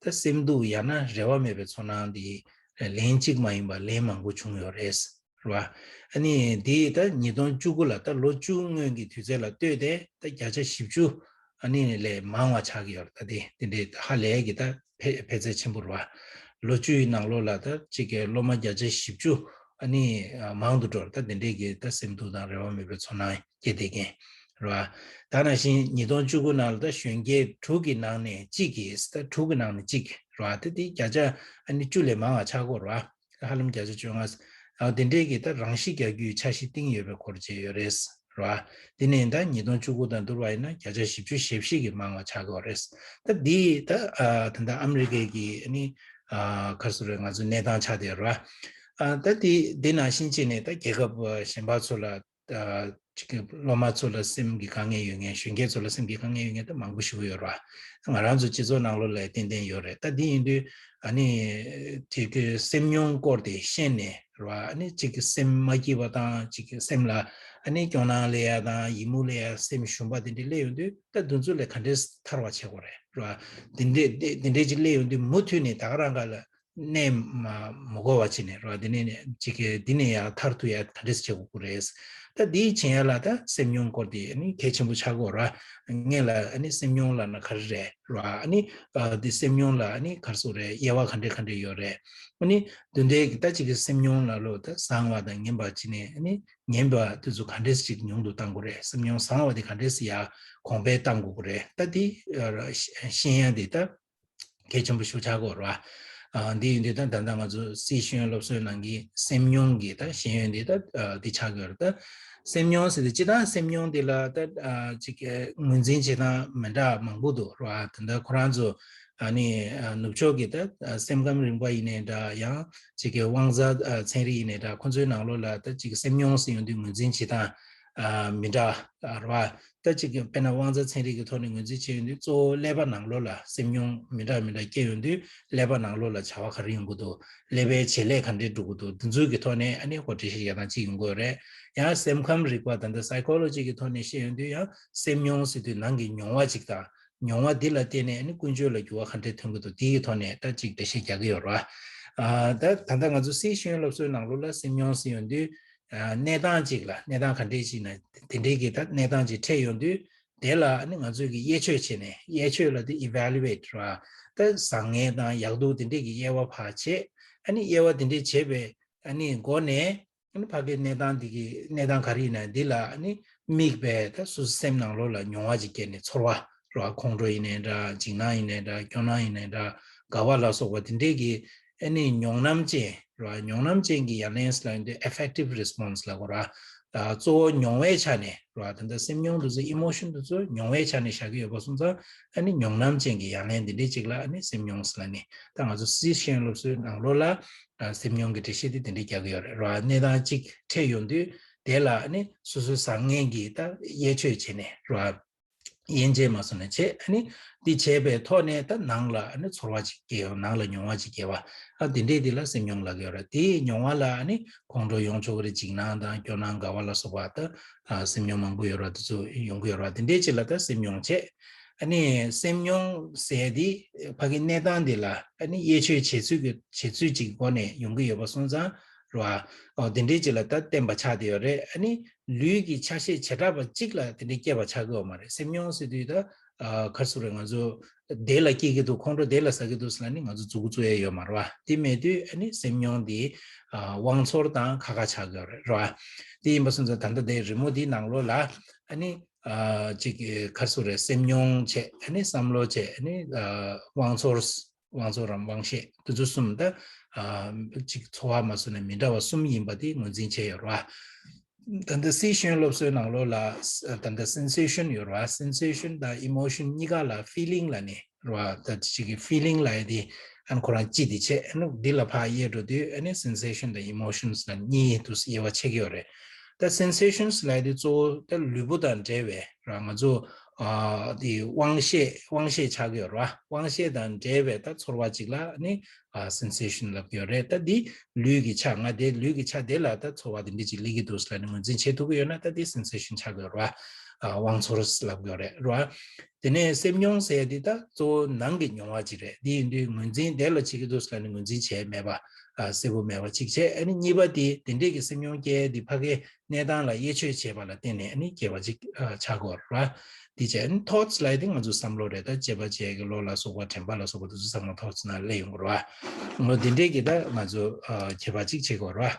ད་སེམས་སྡུག་ཡང་ན་རེ་བ་མེད་པའི་ཚོར་སྣང་འདི་ལན་གཅིག་མ་ཡིན་པ་ལན་མང་པོ་བྱུང་ཡོད་རེད། རེད་བ། ཨ་ནི་འདི་ད་ཉིས་སྟོང་བཅུ་དགུ་ལ་ད་ལོ་བཅུ་སྔོན་གྱི་དུས་ཚོད་ལ་ལྟོས་ཏེ་ད་བརྒྱ་ཆ་བཞི་བཅུ་ཨ་ནི་ལས་མང་བ་ཆགས་ཀྱི་ཡོད་རེད། ད་དེ་དེ་འདྲའི་ཧ་ལས་ཀྱི་ད་འཕེལ་འཕེལ་ཚད་ཆེན་པོ་རེད་བ། ལོ་བཅུ་ཡི་ནང་ལོགས་ལ་ད་གཅིག་གི་སློབ་མ་བརྒྱ་ཆ་བཞི་བཅུ་ཨ་ནི་མང་དུ་འགྲོ་རེད། ད་དེ་འདྲའི་གི་ད་སེམས་སྡུག་དང་རེ་བ་མེད་པའི་ཚོར་སྣང་སྐྱེ་བསྡད་མཁན་རེད་བ། ད་ནང་བཞིན་ཉིས་སྟོང་བཅུ་དགུ་ནང་ལ་ད་གཞོན་སྐྱེས་དྲུག་གི་ནང་ནས་གཅིག་གིས་ད་དྲུག་གི་ནང་ནས་གཅིག་རེད་བ། ད་དེ་བརྒྱ་ཆ་ཨ་ནི་བཅུ་ལས་མང་བ་ཆགས་ཀྱི་ཡོད་རེད་བ། ཧ་ལམ་བརྒྱ་ཆ་བཅོ་ལྔ། ཨ་དེ་འདྲའི་གི་ད་རང་ཤི་རྒྱག་རྒྱུའི་འཆར་གཞི་བཏིང་ཡོད་པའི་སྐོར་བྱས་ཡོད་རེད། རེད་བ། དེ་ནས་ད་ཉིས་སྟོང་བཅུ་དགུ་དང་བསྡུར་བ་ཡིན་ན་བརྒྱ་ཆ་བཞི་བཅུ་ཞེ་བཞི་གིས་མང་བ་ཆགས་ཀྱི་ཡོད་རེད། ད་འདི་ད་ཨ་ད་ལྟ་ཨ་མི་རི་ཀའི་གི་ཨ་ནི་ཨ་ག་རེ་ཟེར་དགོས་རེད། ང་ཚོའི་གནས་སྟངས་ཆགས་བསྡད་ཡོད་རེད་བ། ཨ་ད་འདི་འདི་ནང་བཞིན་བྱས་ནས་ད་རྒྱལ་ཁབ་གཞན་པ་ཚོ་ལ་ཨ་ཅིག་གི་སློབ་མ་ཚོ་ལ་སེམས་ཀྱི་དཀའ་ངལ་ཡོད་མཁན། གཞོན་སྐྱེས་ཚོ་ལ་སེམས་ཀྱི་དཀའ་ངལ་ཡོད་མཁན་ད་མང་པོ་ཞིག་ཡོད་རེད་བ། ང་རང་ཚོ་སྤྱི་ཚོགས་ནང་ལོགས་ལ་ཏན་ཏན་ཡོད་རེད། ད་འདི་ཡིན་དུས་ཨ་ནི་དེ་གི་སེམས་མྱོང་སྐོར་དེ་ཤེས་ནས་རེད་བ། ཨ་ནི་གཅིག་གི་སེམས་མ་སྐྱིད་པ་དང་གཅིག་གི་སེམས་ལ་ཨ་ནི་སྐྱོ་སྣང་སླེབས་ཡ་དང་ཡི་མུག་སླེབས་ཡ། སེམས་ཞུམ་པ་དེ་འདྲ་སླེབས་ཡོང་དུས་ད་དེ་ཚོ་ལས་ག་འདྲས་ཐར་བ་བྱེད་དགོས་རེད་རེད་བ། དེ་འདྲས་དེ་དེ་འདྲས་ཅིག་སླེབས་ཡོང་དུས་མུ་མཐུད་ནས་ད་ག་རང་ག་ལ་གནས་མ་མ་དགོས་པ་བྱས་ནས་རེད་བ། དེ་ནས་ཅིག་གི་འདི་ནས་ཡར་ཐར་ཐུབ་ཡ་ག་འདྲས་བྱེད་དགོས་ཀྱི་རེད། ད་འདི་བྱེད་ཡ་ལ་ད་སེམས་མྱོང་སྐོར་དེ་ཨ་ནི་གལ་ཆེན་པོ་ཆགས་ཀྱི་ཡོད་རེད་བ། སྔོན་ལ་ཨ་ནི་སེམས་མྱོང་ལབ་ན་ག་རེ་རེད་རེད་བ། ཨ་ནི་ཨ་འདི་སེམས་མྱོང་ལ་ཨ་ནི་ག་རེ་ཟེར་དགོས་རེད། དབྱེ་བ་ག་འདྲས་ག་འདྲས་ཡོད་རེད། ཨ་ནི་དེ་འདྲའི་གི་ད་ཅིག་གི་སེམས་མྱོང་ལ་ལོ་ད་བཟང་བ་དང་ངན་པ་བྱས་ནས་ཨ་ནི་ངན་པ་དེ་ཚོ་ག་འདྲས་ཅིག་ཉུང་དུ་གཏང་དགོས་རེད། སེམས་མྱོང་བཟང་བ་དེ་ག་འདྲས་ཡར་གོང་འཕེལ་གཏང་དགོས་ཀྱི་རེད། ད་དེ་ཨ་ཤེས་ཡ་དེ་ད་གལ་ཆེན་པོ་ཞིག་ཆགས་ཀྱི་ཡོད་རེད་བ། ཨ་འདི་ཡིན་དུས་ད་ད་ལྟ་ང་ཚོ་སཱི་ཤེས་ཡོན་སློབ་གསོའི་ནང་གི་སེམས་མྱོང་གི་ད་ཤེས་ཡོན་འདི་ད་ཨ་འདི་ཆགས་ཀྱི་ཡོད་རེད། ད་སེམས་མྱོང་ཟེར་དུས་སྤྱིར་བཏང་སེམས་མྱོང་འདི་ལ་ད་ཨ་ཅིག་གི་ངོས་འཛིན་བྱེད་སྟངས་མི་འདྲ་མང་པོ་འདུག་རེད་བ། ད་ལྟ་ཁོ་རང་ཚོ་ཨ་ནི་ཨ་ནུབ་ཕྱོགས་ཀྱི་ད་ཨ་སེམས་ཁམས་རིག་པ་ཡིན་ནའི་འདྲ། ཡང་ཅིག་གི་དབང་རྩ་ཨ་ཚན་རིག་ཡིན་ནའི་འདྲ། ཁོ་ཚོའི་ནང་ལོགས་ལ་ད་ཅིག་སེམས་མྱོང་ཟེར་ཡོང་དུས་ངོས་འཛིན་བྱེད་སྟངས་ཨ་མི་འདྲ་རེད་བ། ད་ཅིག་གི་དཔེར་ན་དབང་རྩ་ཚན་རིག་གི་ཐོག་ནས་ངོས་འཛིན་བྱས་ཡོང་དུས་གཙོ་བོ་ཀླད་པ་ནང་ལོགས་ལ་སེམས་མྱོང་མི་འདྲ་མི་འདྲ་སྐྱེ་ཡོང་དུས་ཀླད་པ་ནང་ལོགས་ལ་བྱ་བ་ག་རེ་ཡོང་གི་འདུག་ཀླད་པའི་བྱེད་ལས་ག་འདྲས་འགྲོ་གི་འདུག་འདི་ཚོའི་གི་ཐོག་ནས་ཨ་ནི་ཁོ་འགྲེལ་བཤད་རྒྱག་སྟངས་གཅིག་ཡོང་གི་ཡོད་རེད། ཡང་སེམས་ཁམས་རིག་པ་ད་ལྟ་སའི་ཁོ་ལོ་ཇི་གི་ཐོག་ནས་བཤད་ཡོང་དུས་ཡང་སེམས་མྱོང་ཟེར་དུས་ནང་གི་མྱོང་བ་ཅིག་དང་། མྱོང་བ་འདི་ལ་བརྟེན་ནས་ཨ་ནི་ཀུན་སྤྱོད་ལ་འགྱུར་བ་ག་འདྲས་ཐོན་གྱི་འདུག་དེའི་ཐོག་ནས་ད་ཅིག་འགྲེལ་བཤད་རྒྱག་གི་ཡོད་རེད་ ཨ་ད་ད་ལྟ་ང་ཚོ་སྲིད་ཤེས་ཡོན་སློབ་གསོའི་ནང་ལོགས་ལ་སེམས་མྱོང་ཟེར་ཡོང་དུས། ཨ་གནས་སྟངས་གཅིག་ལ་གནས་སྟངས་ག་འདྲས་ཤིག་ན་དེ་འདྲས་ཀྱི་ད་གནས་སྟངས་གཅིག་འཕྲད་ཡོང་དུས། དེ་ལ་ཨ་ནི་ང་ཚོས་ཀྱི་དབྱེ་ཆོས་བྱས་ནས། དབྱེ་ཆོས་ལབ་དུས་evaluate ར། ད་བཟང་ངན་དང་ཡག་སྡུག་དེ་འདྲས་ཀྱི་དབྱེ་བ་ཕར་བྱས། ཨ་ནི་དབྱེ་བ་དེ་འདྲས་བྱས་པའི་ཨ་ནི་སྒོ་ནས། ཨ་ནི་ཕ་གིའི་གནས་སྟངས་འདི་གི་གནས་སྟངས་ག་རེ་ཡིན་ན་འདི་ལ་ཨ་ནི་དམིགས་པའི་ད་སོ་སོའི་སེམས་ནང་ལོགས་ལ་མྱོང་བ་ཅིག་སྐྱེས་ནས། ཚོར་བ་ར། ཁོང་ཁྲོ་ཡིན་ནའི་འདྲ། འཇིགས་སྣང་ཡིན་ནའི་འདྲ། སྐྱོ་སྣང་ཡིན་ནའི་འདྲ། དགའ་བ་ལ་སོགས་པ་དེ་འདྲས་ཀྱི་ཨ་ནི་མྱོང་སྣང་ཅན་ར། མྱོང་སྣང་ཅན་གྱི་ཡ་ལན་ལབ་ཡོང་དུས་affective response ལབ་དགོས་ར། གཙོ་བོ་མྱོང་བའི་ཆ་ནས་ར། ད་ལྟ་སེམས་མྱོང་དེ་ཚོ། emotion དེ་ཚོ་མྱོང་བའི་ཆ་ནས་བཞག་གི་ཡོད་པ་སོང་ཙང་། ཨ་ནི་མྱོང་སྣང་ཅན་གྱི་ཡ་ལན་འདི་འདྲས་ཅིག་ལ་ཨ་ནི་སེམས་མྱོང་ལབ་ནས། ད་ང་ཚོ་སྲིད་ཤེས་ཡོན་སློབ་གསོའི་ནང་ལོགས་ལ་ཨ་སེམས་མྱོང་གི་འགྲེལ་བཤད་དེ་དེ་འདྲས་རྒྱག་གི་ཡོད་རེད་ར། གནས་སྟངས་གཅིག་འཕྲད་ཡོང་དུས་དེ་ལ་ཨ་ནི་སོ་སོའི་བཟང་ངན་གྱི་ད་དབྱེ་ཆོས་བྱས་ནས་ར། དབྱེ་འབྱེད་མ་སོང་ནས་བྱས། ཨ་ནི་འདི་བྱས་པའི་ཐོག་ནས་ད་ནང་ལ་ཨ་ནི་ཚོར་བ་ཅིག་སྐྱེ་ཡོང་། ནང་ལ་མྱོང་བ་ཅིག་སྐྱེ་བ། ཨ་དེ་འདྲས་དེ་ལ་སེམས་མྱོང་ལབ་ཀྱི་ཡོད་རེད། དེའི་མྱོང་བ་ལ་ཨ་ནི་ཁོང་ཁྲོ་ཡོང་ཆོག་གི་རེད། འཇིགས་སྣང་དང་སྐྱོ་སྣང་དགའ་བ་ལ་སོགས་པ་ད་ཨ་སེམས་མྱོང་མང་པོ་ཡོད་རེད། དེ་ཚོ་ཡོང་གི་ཡོད་རེད། དེ་འདྲས་ཅིག་ལ་ད་སེམས་མྱོང་བྱས། ཨ་ནི་སེམས་མྱོང་ཟེར་དེ་ཕ་གི་གནས་སྟངས་དེ་ལ་ཨ་ནི་དབྱེ་ཆོས་བྱེད་ཚུལ་གྱི་བྱེད་ཚུལ་ཅིག་སྒོ་ནས་ཡོང་གི་ཡོད་པ་སོང་ཙང་ར། ཨོ་དེ་འདྲས་ཅིག་ལ་ད་བརྟེན་པ་ཆགས་བསྡད་ཡོད་རེད། ཨ་ནི་ལུས་ཀྱི་ཆ་ཤས་བྱེ་བྲག་པ་གཅིག་ལ་དེ་འདྲས་སྐྱེས་པ་ཆགས་ཀྱི་ཡོད་མ་རེད། སེམས་མྱོང་ཟེར་དུས་ད་ཨ་ག་རེ་ཟེར་དགོས་རེད། ང་ཚོ་དེ་ལ་སྐྱེ་གི་འདུག་ཁོང་ཁྲོ་དེ་ལ་ཟ་གི་འདུག་ཟེར་ལབ་ནས་ང་ཚོ་མཛུབ་གུ་བཙུགས་ཡ་ཡོད་མ་རེད་པ། དེ་མེད་དུས་ཨ་ནི་སེམས་མྱོང་དེ་ཨ་དབང་ཚོར་དང་ཁ་ཁ་ཆགས་ཀྱི་ཡོད་རེད་ར། དེ་ཡིན་པ་སོང་ཙང་ད་ལྟ་དེ་རི་མོ་དེའི་ནང་ལོགས་ལ་ཨ་ནི་ཨ་ཅིག་ག་རེ་ཟེར་དགོས་རེད། སེམས་མྱོང་བྱས། ཨ་ནི་བསམ་བློ་བྱས། ཨ་ནི་ཨ་དབང་ཚོར། དབང་ཚོར་རམ་དབང་ཤེས་དེ་ཚོ་གསུམ་ད་ཨ་ཅིག་ཚོར་བ་མ་སོང་ནས་མི་འདྲ་བ་གསུམ་ཡིན་པ་དེ་ངོས་འཛིན་བྱས་ཡོད་རེད་པ། ད་ལྟ་སྲིད་ཤེས་ཡོན་སློབ་གསོའི་ནང་ལོགས་ལ་ད་ལྟ་sensation ཡོད་རེད་པ། sensation དང་emotion གཉིས་ཀ་ལ་feeling ལབ་ནས་རེད་པ། ད་ཅིག་གི་feeling ལབ་ཡ་དེ་ཨ་ནི་ཁོ་རང་སྤྱི་དེ་བྱས། ཨ་ནི་འདི་ལ་ཕར་དབྱེ་འགྲོ་དུས་ཨ་ནི་sensation དང་emotions ལ་གཉིས་དུ་དབྱེ་བ་ཕྱེ་གི་ཡོད་རེད། ད་sensations ལབ་ཡ་དེ་གཙོ་བོ་ད་ལུས་པོ་དང་འབྲེལ་བའི་ར། ང་ཚོ་ཨ་དེ་དབང་ཤེས། དབང་ཤེས་ཆགས་ཀྱི་ཡོད་རེད་པ། དབང་ཤེས་དང་འབྲེལ་བའི་ད་ཚོར་བ་ཅིག་ལ་ནི་ཨ་sensation ལབ་ཀྱི་ཡོད་རེད། ད་འདི་ལུས་ཀྱི་ཆ། ང་དེ་ལུས་ཀྱི་ཆ་དེ་ལ་ད་ཚོར་བ་དེ་འདྲ་ཅིག་སླེབས་ཀྱི་འདུག་ཟེར་ནས་ངོས་འཛིན་བྱེད་ཐུབ་ཀྱི་ཡོད་ན་ད་འདི་sensation ཆགས་ཀྱི་ཡོད་རེད་པ། ཨ་དབང་ཚོར་ལབ་ཀྱི་ཡོད་རེད་རེད་པ། དེ་ནས་སེམས་མྱོང་ཟེར་ཡ་འདི་ད་གཙོ་བོ་ནང་གི་མྱོང་བ་ཅིག་རེད། འདི་ཡིན་དུས་ངོས་འཛིན་དེ་ལ་བྱེད་ཀྱི་འདུག་ཟེར་ནས་ངོས་འཛིན་བྱས་མེད་པ། ཨ་གསལ་པོ་མེད་པ་གཅིག་བྱས། ཨ་ནི་གཉིས་པ་དེ་དེ་འདྲས་ཀྱི་སེམས་མྱོང་སྐྱེ་ཡ་འདི་ཕ་གའི་གནས་སྟངས་ལ་དབྱེ་ཆོས་བྱས་པ་ལ་བརྟེན་ནས་ཨ་ནི་སྐྱེ་བ་ཅིག་ཨ་ཆགས་ཀྱི་ཡོད་རེད་པ། དེ་བྱས་ཨ་ནི་thoughts ལབ་ཡ་དེ་ང་ཚོ་བསམ་བློ་རེད། ད་དཔྱད་པ་བྱེད་ཀྱི་བློ་ལ་སོགས་པ། དྲན་པ་ལ་སོགས་པ་དེ་ཚོ་ཚང་མ་thoughts ནང་སླེབས་ཡོང་གི་རེད་པ། ཨ་ནི་དེ་འདྲས་ཀྱི་ད་ང་ཚོ་ཨ་ཁྱད་པར་ཅིག་བྱེད་ཀྱི་ཡོད་རེད་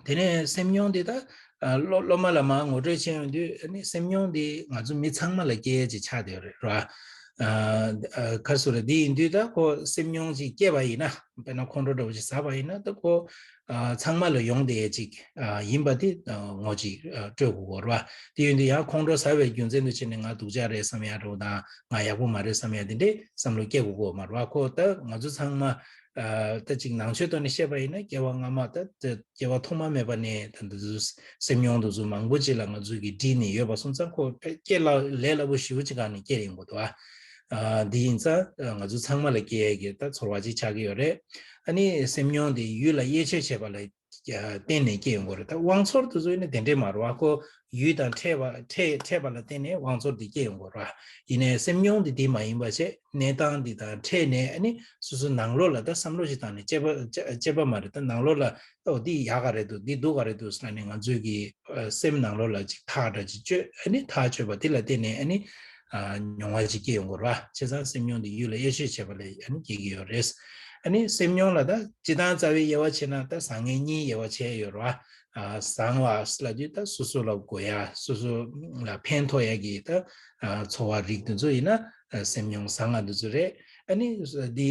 པ། དེ་ནས་སེམས་མྱོང་འདི་ད་ཨ་སློབ་སློབ་མ་ལ་མར་ངོ་སྤྲོད་བྱས་ཡོང་དུས་ཨ་ནི་སེམས་མྱོང་འདི་ང་ཚོ་མི་ཚང་མ་ལ་སྐྱེ་ཡས་ཅིག་ཆགས་བསྡད་ཡོད་རེད་ར། ཨ་ཨ་ག་རེ་ཟེར་དགོས་རེད། འདི་ཡིན་དུས་ད་ཁོ་སེམས་མྱོང་ཅིག་སྐྱེས་པ་ཡིན་ན། དཔེར་ན་ཁོང་ཁྲོ་འདྲ་བོ་ཅིག་ཟ་བ་ཡིན་ན་ད་ཁོ་ཨ་ཚང་མ་ལ་ཡོང་བསྡད་ཡས་ཅིག་ཨ་ཡིན་པ་དེ་ཨ་ངོ་ཅིག་ཨ་སྤྲོད་དགོས་ཀྱི་ཡོད་རེད་པ། དེ་ཡིན་དུས་ཡང་ཁོང་ཁྲོ་ཟ་བའི་རྒྱུ་མཚན་དུ་བྱས་ནས་ང་སྡུག་ཅག་རེད་བསམ་ཡ་འདྲ་བོ་དང་། ང་ཡག་པོ་མ་རེད་བསམ་ཡ་དེ་འདྲས་བསམ་བློ་སྐྱེ་དགོས་ཀྱི་ཡོད་མ་རེད་པ། ཁོ་ད་ང་ཚོ་ཚང་མ་ཨ་ད་ཅིག་ནང་ཆོས་ཐོག་ནས་བཤད་པ་ཡིན་ན་སྐྱེ་བ་སྔ་མ་ད་སྐྱེ་བ་ཐོག་མ་མེད་པ་ནས་ད་འདི་ཚོ་སེམས་མྱོང་དེ་ཚོ་མང་པོ་ཅིག་ལ་ང་ཚོ་གིས་དཀྲིས་ནས་ཡོད་པ་སོང་ཙང་ཁོ་དཔེ་སྐྱེ་ལ་ལས་སླ་པོ་ཞེ་པོ་ཅིག་སྒང་ནས་སྐྱེ་ཡོང་གི་འདུག་ཨ། ཨ་འདི་ཡིན་ཙང་ང་ཚོ་ཚང་མ་ལ་སྐྱེ་ཡས་ཀྱི་ད་ཚོར་བ་ཅིག་ཆགས་ཀྱི་ཡོད་རེད། ཨ་ནི་སེམས་མྱོང་དེ་ཡུལ་ལ་དབྱེ་ཆོས་བྱས་པ་ལ་བརྟེན་ནས་སྐྱེ་ཡོང་གི་རེད། ད་དབང་ཚོར་དེ་ཚོ་ཡིན་ན་དེ་འདྲས་མ་རེད་པ། ཁོ་ཡུལ་དང་འཕྲད་པ་འཕྲད་འཕྲད་པ་ལ་བརྟེན་ནས་དབང་ཚོར་དེ་སྐྱེ་ཡོང་གི་རེད་པ། ཡིན་ནའི་སེམས་མྱོང་དེ་དེ་མ་ཡིན་པ་བྱས། གནས་སྟངས་འདི་དང་འཕྲད་ནས་ཨ་ནི་སོ་སོའི་ནང་ལོགས་ལ་ད་བསམ་བློ་ཞིག་བཏང་ནས། དཔྱད་པ་དཔྱད་པ་མ་རེད། ད་ནང་ལོགས་ལ་ཨོ་འདི་ཡག་ག་རེད་འདུག་འདི་སྡུག་ག་རེད་འདུག་ཟེར་ནས་ང་ཚོའི་གི་ཨ་སེམས་ནང་ལོགས་ལ་ཅིག་ཐག་འདྲ་ཅིག་གཅོད། ཨ་ནི་ཐག་གཅོད་པ་དེ་ལ་བརྟེན་ནས་ཨ་ནི་ཨ་མྱོང་བ་ཅིག་སྐྱེ་ཡོང་གི་རེད་པ། བྱས་ཙང་སེམས་མྱོང་འདི་ཡུལ་ལ་དབྱེ་ཆོས་བྱས་པ་ལས་ཨ་ནི་སྐྱེ་གི་ཡོད་རེད། ཨ་ནི་སེམས་མྱོང་ལ་ད་སྤྱིར་བཏང་རྩ་བའི་དབྱེ་བ་ཕྱེ་ན་ད་བཟང་ངན་གཉིས་དབྱེ་བ་ཕྱེ་ཡོད་རེད་པ། ཨ་བཟང་བ་ལབ་དུས་ད་སོ་སོ་ལ་དགོས་ཡ། སོ་སོ་ལ་ཕན་ཐོགས་ཡ་གི་ད་ཨ་ཚོར་བ་རིགས་དེ་ཚོ་ཡིན་ན་ཨ་སེམས་མྱོང་བཟང་ང་དེ་ཚོ་རེད། ཨ་ནི་འདི་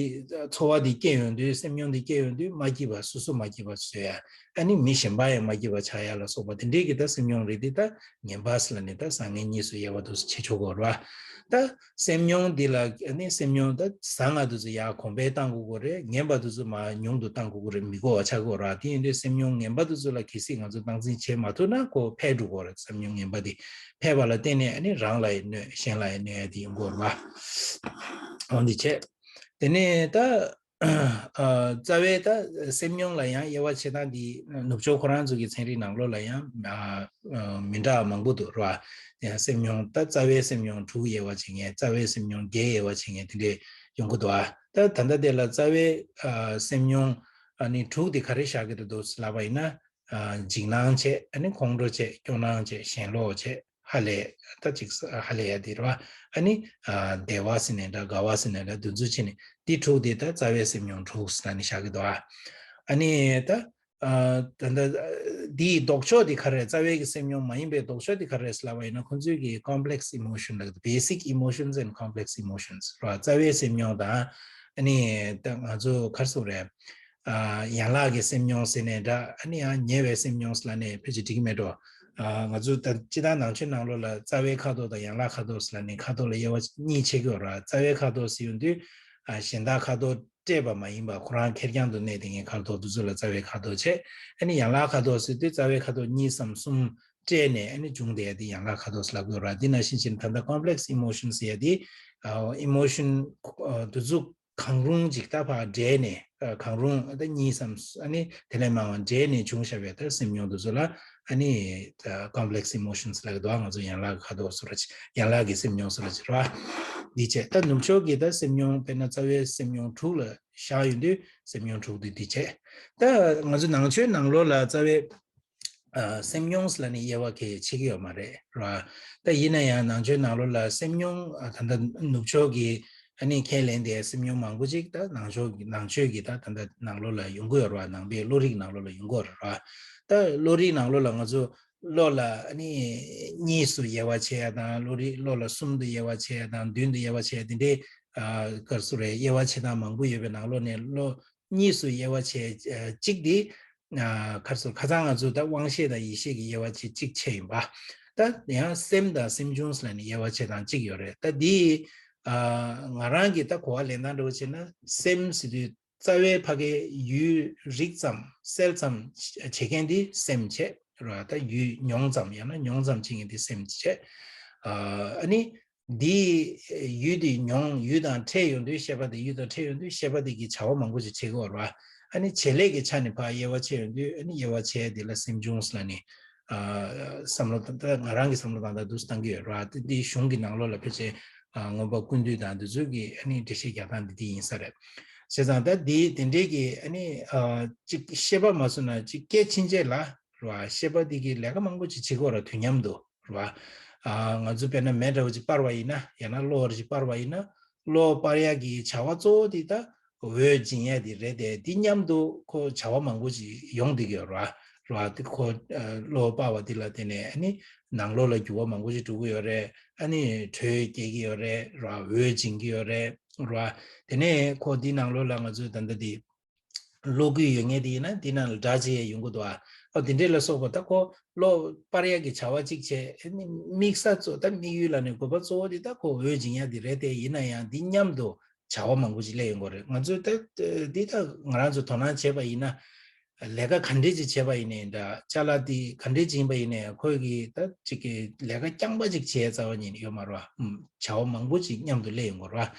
ཚོར་བ་འདི་སྐྱེ་ཡོང་དུས། སེམས་མྱོང་འདི་སྐྱེ་ཡོང་དུས་མ་སྐྱིད་པ། སོ་སོ་མ་སྐྱིད་པ་བཟོ་ཡ། ཨ་ནི་མི་གཞན་པ་ཡང་མ་སྐྱིད་པ་ཆགས་ཡ་ལ་སོགས་པ་དེ་འདྲའི་གི་ད་སེམས་མྱོང་རིགས་འདི་ད་ངན་པ་ཟེར་ལབ་ནས་ད་བཟང་ངན་གཉིས་སུ་དབྱེ་བ་དེ་ཚོ་ཕྱེ་ཆོག་གི་རེད་པ། ད་སེམས་མྱོང་འདི་ལ་ཨ་ནི་སེམས་མྱོང་ད་བཟང་ང་དེ་ཚོ་ཡར་གོང་འཕེལ་གཏང་དགོས་ཀྱི་རེད། ངན་པ་དེ་ཚོ་མར་ཉུང་དུ་གཏང་དགོས་ཀྱི་རེད། མི་དགོས་པ་ཆགས་ཀྱི་ཡོད་རེད་པ། དེ་ཡིན་དུས་སེམས་མྱོང་ངན་པ་དེ་ཚོ་ལ་གལ་སྲིད་ང་ཚོ་སྟངས་འཛིན་བྱེད་མ་ཐུབ་ན་ཁོ་འཕེལ་འགྲོ་གི་ཡོད་རེད། སེམས་མྱོང་ངན་པ་དེ་འཕེལ་བ་ལ་བརྟེན་ནས་ཨ་ནི་རང་ལ་ཡང་གནོད། གཞན་ལ་ཡང་གནོད་ཡ་དེ་ཡོང་གི་ཡོད་རེད་པ། འོ་འདི་བྱས། དེ་ནས་ད་ཨ་རྩ་བའི་ད་སེམས་མྱོང་ལ་ཡང་དབྱེ་བ་ཕྱེ་སྟངས་འདི་ནུབ་ཕྱོགས་ཁོ་རང་ཚོ་གི་ཚན་རིག་ནང་ལོགས་ལ་ཡང་ཨ་ཨ་མི་འདྲ་བ་མང་པོ་འདུག་རེད་པ། ཡང་སེམས་མྱོང་ད་རྩ་བའི་སེམས་མྱོང་དྲུག་དབྱེ་བ་ཕྱེ་མཁན། རྩ་བའི་སེམས་མྱོང་བརྒྱད་དབྱེ་བ་ཕྱེ་མཁན་དེ་འདྲས་ཡོང་གི་འདུག་ཨ། ད་ ད་ད་ལྟ་དེ་ལ་རྩ་བའི་ཨ་སེམས་མྱོང་ཨ་ནི་དྲུག་དེ་ག་རེ་བཞག་གི་འདུག་ལབ་པ་ཡིན་ན། ཨ་འཇིགས་སྣང་བྱས། ཨ་ནི་ཁོང་ཁྲོ་བྱས། སྐྱོ་སྣང་བྱས། ཞེན་ལོག་བྱས། ཧ་ལས་ད་ཅིག་ཧ་ལས་ཡ་དེ་རེད་བ། ཨ་ནི་ཨ་བདེ་བ་ཟེར་ནའི་འདྲ། དགའ་བ་ཟེར་ནའི་འདྲ། འདི་ཚོ་བྱས་ནས་འདི་དྲུག་དེ་ད་རྩ་བའི་སེམས་མྱོང་དྲུག་ཟེར་ནས་བཞག་གི་འདུག་ཨ། ཨ་ནི་ད་ཨ་ད་ད་འདིའི་ལྡོག་ཕྱོགས་དེ་ག་རེ། རྩ་བའི་གི་སེམས་མྱོང་མ་ཡིན་པའི་ལྡོག་ཕྱོགས་དེ་ག་རེ་ལབ་པ་ཡིན་ན། ཁོང་ཚོའི་གི་complex emotion ལབ། basic emotions and complex emotions རེད་བ། རྩ་བའི་སེམས་མྱོང་དང་། ཨ་ནི་ད་ང་ཚོ་ག་རེ་ཟེར་དགོས་རེད། ཨ་ཡན་ལག་གི་སེམས་མྱོང་ཟེར་ནའི་འདྲ། ཨ་ནི་ཡང་ཉེ་བའི་སེམས་མྱོང་ཟེར་ལབ་ནའི་ཕལ་ཆེར་འགྲིག་གི་མེད་འགྲོ། ཨ་ང་ཚོ་ད་སྤྱིར་བཏང་ནང་ཆོས་ནང་ལོགས་ལ་རྩ་བའི་ཁ་དོག་དང་ཡན་ལག་ཁ་དོག་ཟེར་ལབ་ནའི་ཁ་དོག་ལ་དབྱེ་བ་གཉིས་ཕྱེ་གི་ཡོད་རེད། རྩ་བའི་ཁ་དོག་ཟེར་ཡོང་དུས་ཨ་གཞན་དག་ཁ་དོག་སྤྲད་པ་མ་ཡིན་པ། ཁོ་རང་ཁེར་རྐྱང་དུ་གནས་བསྡད་མཁན་ཁ་དོག་དེ་ཚོ་ལ་རྩ་བའི་ཁ་དོག་བྱས། ཨ་ནི་ཡན་ལག་ཁ་དོག་ཟེར་དུས་རྩ་བའི་ཁ་དོག་གཉིས་སམ་གསུམ་སྤྲད་ནས་ཨ་ནི་བྱུང་བསྡད་ཡ་དེ་ཡན་ལག་ཁ་དོག་ཟེར་ལབ་ཀྱི་ཡོད་རེད། འདི་ནང་བཞིན་བྱས་ནས་ད་ལྟ་complex emotions ཟེར་ཡ་དེ་ཨ་emotion ཨ་དེ་ཚོ་གང་རུང་ཅིག་ད་ཕར་འདྲེས་ནས། ཨ་གང་རུང་ད་གཉིས་སམ་ཨ་ནི་དེ་ལས་མང་བ་འདྲེས་ནས་བྱུང་བཞག་པའི་ད་སེམས་མྱོང་དེ་ཚོ་ལ་ཨ་ནི་ད་complex emotions ལབ་ཀྱི་འདུག་ང་ཚོ་ཡན་ལག་ཁ་དོག་ཟེར་བ་ཅིག་ཡན་ལག་གི་སེམས་མྱོང་ཟེར་བ་ཅིག་རེད་བ། འདི་བྱས། ད་ནུབ་ཕྱོགས་ཀྱི་ད་སེམས་མྱོང་དཔེར་ན་རྩ་བའི་སེམས་མྱོང་དྲུག་ལ་བཞག་ཡོང་དུས་སེམས་མྱོང་དྲུག་དེ་འདི་བྱས། ད་ང་ཚོ་ནང་ཆོས་ནང་ལོགས་ལ་རྩ་བའི་ཨ་སེམས་མྱོང་ལབ་ནས་དབྱེ་བ་གལ་ཆེ་གི་ཡོད་མ་རེད་ར། ད་ཡིན་ན་ཡང་ནང་ཆོས་ནང་ལོགས་ལ་སེམས་མྱོང་ཨ་ད་ལྟ་ནུབ་ཕྱོགས་ཀྱི་ཨ་ནི་ཁས་ལེན་དེ་སེམས་མྱོང་མང་པོ་ཅིག་ད་ནང་ཕྱོགས་ཀྱི་ནང་ཆོས་ཀྱི་ད་ད་ལྟ་ནང་ལོགས་ལ་ཡོང་གི་ཡོད་ར། ནང་པའི་བློ་རིག་ནང་ལོགས་ལ་ཡོང་གི་ཡོད་ར། ད་བློ་རིག་ནང་ལོགས་ལ་ང་ཚོ་བློ་ལ་ཨ་ནི་གཉིས་སུ་དབྱེ་བ་ཕྱེ་ཡ་དང་། བློ་རིག་བློ་ལ་གསུམ་དུ་དབྱེ་བ་ཕྱེ་ཡ་དང་། བདུན་དུ་དབྱེ་བ་ཕྱེ་ཡ་དེ་འདྲའི་ཨ་ག་རེ་ཟེར་དགོས་རེད། དབྱེ་བ་ཕྱེ་སྟངས་མང་པོ་ཡོད་པའི་ནང་ལོགས་ནས་བློ་གཉིས་སུ་དབྱེ་བ་ཕྱེ་ཨ་གཅིག་དེ། ཨ་ག་རེ་ཟེར། ཁ་སང་ང་ཚོས་ད་དབང་ཤེས་དང་ཡིད་ཤེས་ཀྱི་དབྱེ་བ་ཕྱེ་གཅིག་བྱས་ཡིན་པ། ད་ཡང་སེམས་དང་སེམས་བྱུང་ལབ་ནས་དབྱེ་བ་ཕྱེ་སྟངས་གཅིག་ཡོད་རེད། ད་འདི་ཨ་ང་རང་གི་ད་གོ་བ་ལེན་སྟངས་འདྲ་བོ་བྱས་ན། སེམས་ཟེར་དུས་རྩ་བའི་ཕ་གའི་ཡུལ་རིག་ཙམ་གསལ་ཙམ་བྱེད་མཁན་དེ་སེམས་བྱས་ར། ད་ཡུལ་མྱོང་ཙམ་ཡང་ན་མྱོང་ཙམ་བྱེད་མཁན་དེ་སེམས་བྱས། ཨ་ནི་འདི་ཡུལ་དེ་མྱོང་། ཡུལ་དང་འཕྲད་ཡོང་དུས། ཤེས་པ་དེ་ཡུལ་དང་འཕྲད་ཡོང་དུས་ཤེས་པ་དེ་གིས་བྱ་བ་མང་པོ་ཞིག་བྱེད་ཀྱི་ཡོད་རེད་བ། ཨ་ནི་བྱེད་ལས་ཀྱི་ཆ་ནས་ཕར་དབྱེ་བ་ཕྱེ་ཡོང་དུས། ཨ་ནི་དབྱེ་བ་ཕྱེ་དེ་ལ་སེམས་བྱུང་ལབ་ནས་ཨ་བསམ་བློ་བཏང་། ད་ང་རང་གི་བསམ་བློ་བཏང་སྟངས་འདུག་སེ་བཏང་གི་ཡོད་རེད་བ། དེ་འདི་གཞུང་གི་ནང་ལོགས་ལ་ཕལ་ཆེར་ཨ་མངོན་པ་ཀུན་བཏུས་དང་འདི་ཚོས་ཀྱི་ཨ་ནི་འགྲེལ་བཤད་རྒྱག་སྟངས་འདི་འདི་ཡིན་ས་རེད། བྱས་ཙང་ད་འདི་དེ་འདྲའི་གི་ཨ་ནི་ཨ་ཅིག་ཤེས་པ་མ་བཟོ་ན་ཅིག་སྐད་ཕྱིན་ཆད་ལ། རེད་བ། ཤེས་པ་འདི་གིས་ལས་ཀ་མང་པོ་ཅིག་བྱེད་ཀྱི་ཡོད་རེད། དུས་མཉམ་དུ་རེད་བ། ཨ་ང་ཚོ་དཔེར་ན་མེ་འདྲ་བོ་ཅིག་སྤར་བ་ཡིན་ན། ཡང་ན་གློག་འདྲ་ཅིག་སྤར་བ་ཡིན་ན། གློག་སྤར་ཡག་གི་བྱ་བ་གཙོ་བོ་དེ་ད་འོད་སྦྱིན་ཡག་དེ་རེད་དེ། དེ་མཉམ་དུ་ཁོ་བྱ་བ་མང་པོ་ཅིག་ཡོང་བསྡད་ཀྱི་ཡོད་རེད་བ། རེད་བ། དེ་ཁོ་ཨ་གློག་སྤར་བ་དེ་ལ་བརྟེན་ནས་ཨ་ནི་ནང་ལོགས་ལ་འགྱུར་བ་མང་པོ་ཅིག་འགྲོ་གི་ཡོད་རེད། ཨ་ནི་དྲོད་སྐྱེ་གི་ཡོད་རེད། རེད་བ། འོད་སྦྱིན་གྱི་ཡོད་རེད། རེད་བ། དེ་ནས་ཁོ་དེ་ནང་ལོགས་ལ་ང་ཚོས་ད་ལྟ་དེ། གློག་སྐུད་ཡོད་མཁན་དེ་ཡིན་ན་དེ་ནང་ལ་སྒྲ་བརྗེ་ཡས་ཡོང་གི་འདུག་ཨ། ཨོ་དེ་འདྲས་ལ་སོགས་པ། ད་ཁོ་གློག་སྤར་ཡག་གི་བྱ་བ་གཅིག་བྱས། ཨ་ནི་དམིགས་ས་གཙོ། ད་དམིགས་ཡུལ་ལབ་ནས་དགོས་པ་གཙོ་བོ་དེ་ད་ཁོ་འོད་སྦྱིན་ཡག་དེ་རེད་དེ། ཡིན་ན་ཡང་དེ་མཉམ་དུ་བྱ་བ་མང་པོ་ཅིག་སླེབས་ཡོང་གི་རེད། ང་ཚོས་ད་འདི་ད་ང་རང་ཚོས་དོ་སྣང་བྱས་པ་ཡིན་ན། ལས་ཀ་ག་འདྲས་ཅིག་བྱས་པ་ཡིན་ནའི་འདྲ། ཅ་ལག་འདི་ག་འདྲས་ཅིག་ཡིན་པ་ཡིན་ནའི་ཁོས་ཀྱི་ད་ཅིག་གི་ལས་ཀ་རྐྱང་པ་ཅིག་བྱས་རྩ་བ་ཉིད་ནས་ཡོད་མ་རེད་བ། ཨུམ། བྱ་བ་མང་པོ་ཅིག་མཉམ་དུ་སླེབས་ཡོང་གི་རེད་བ།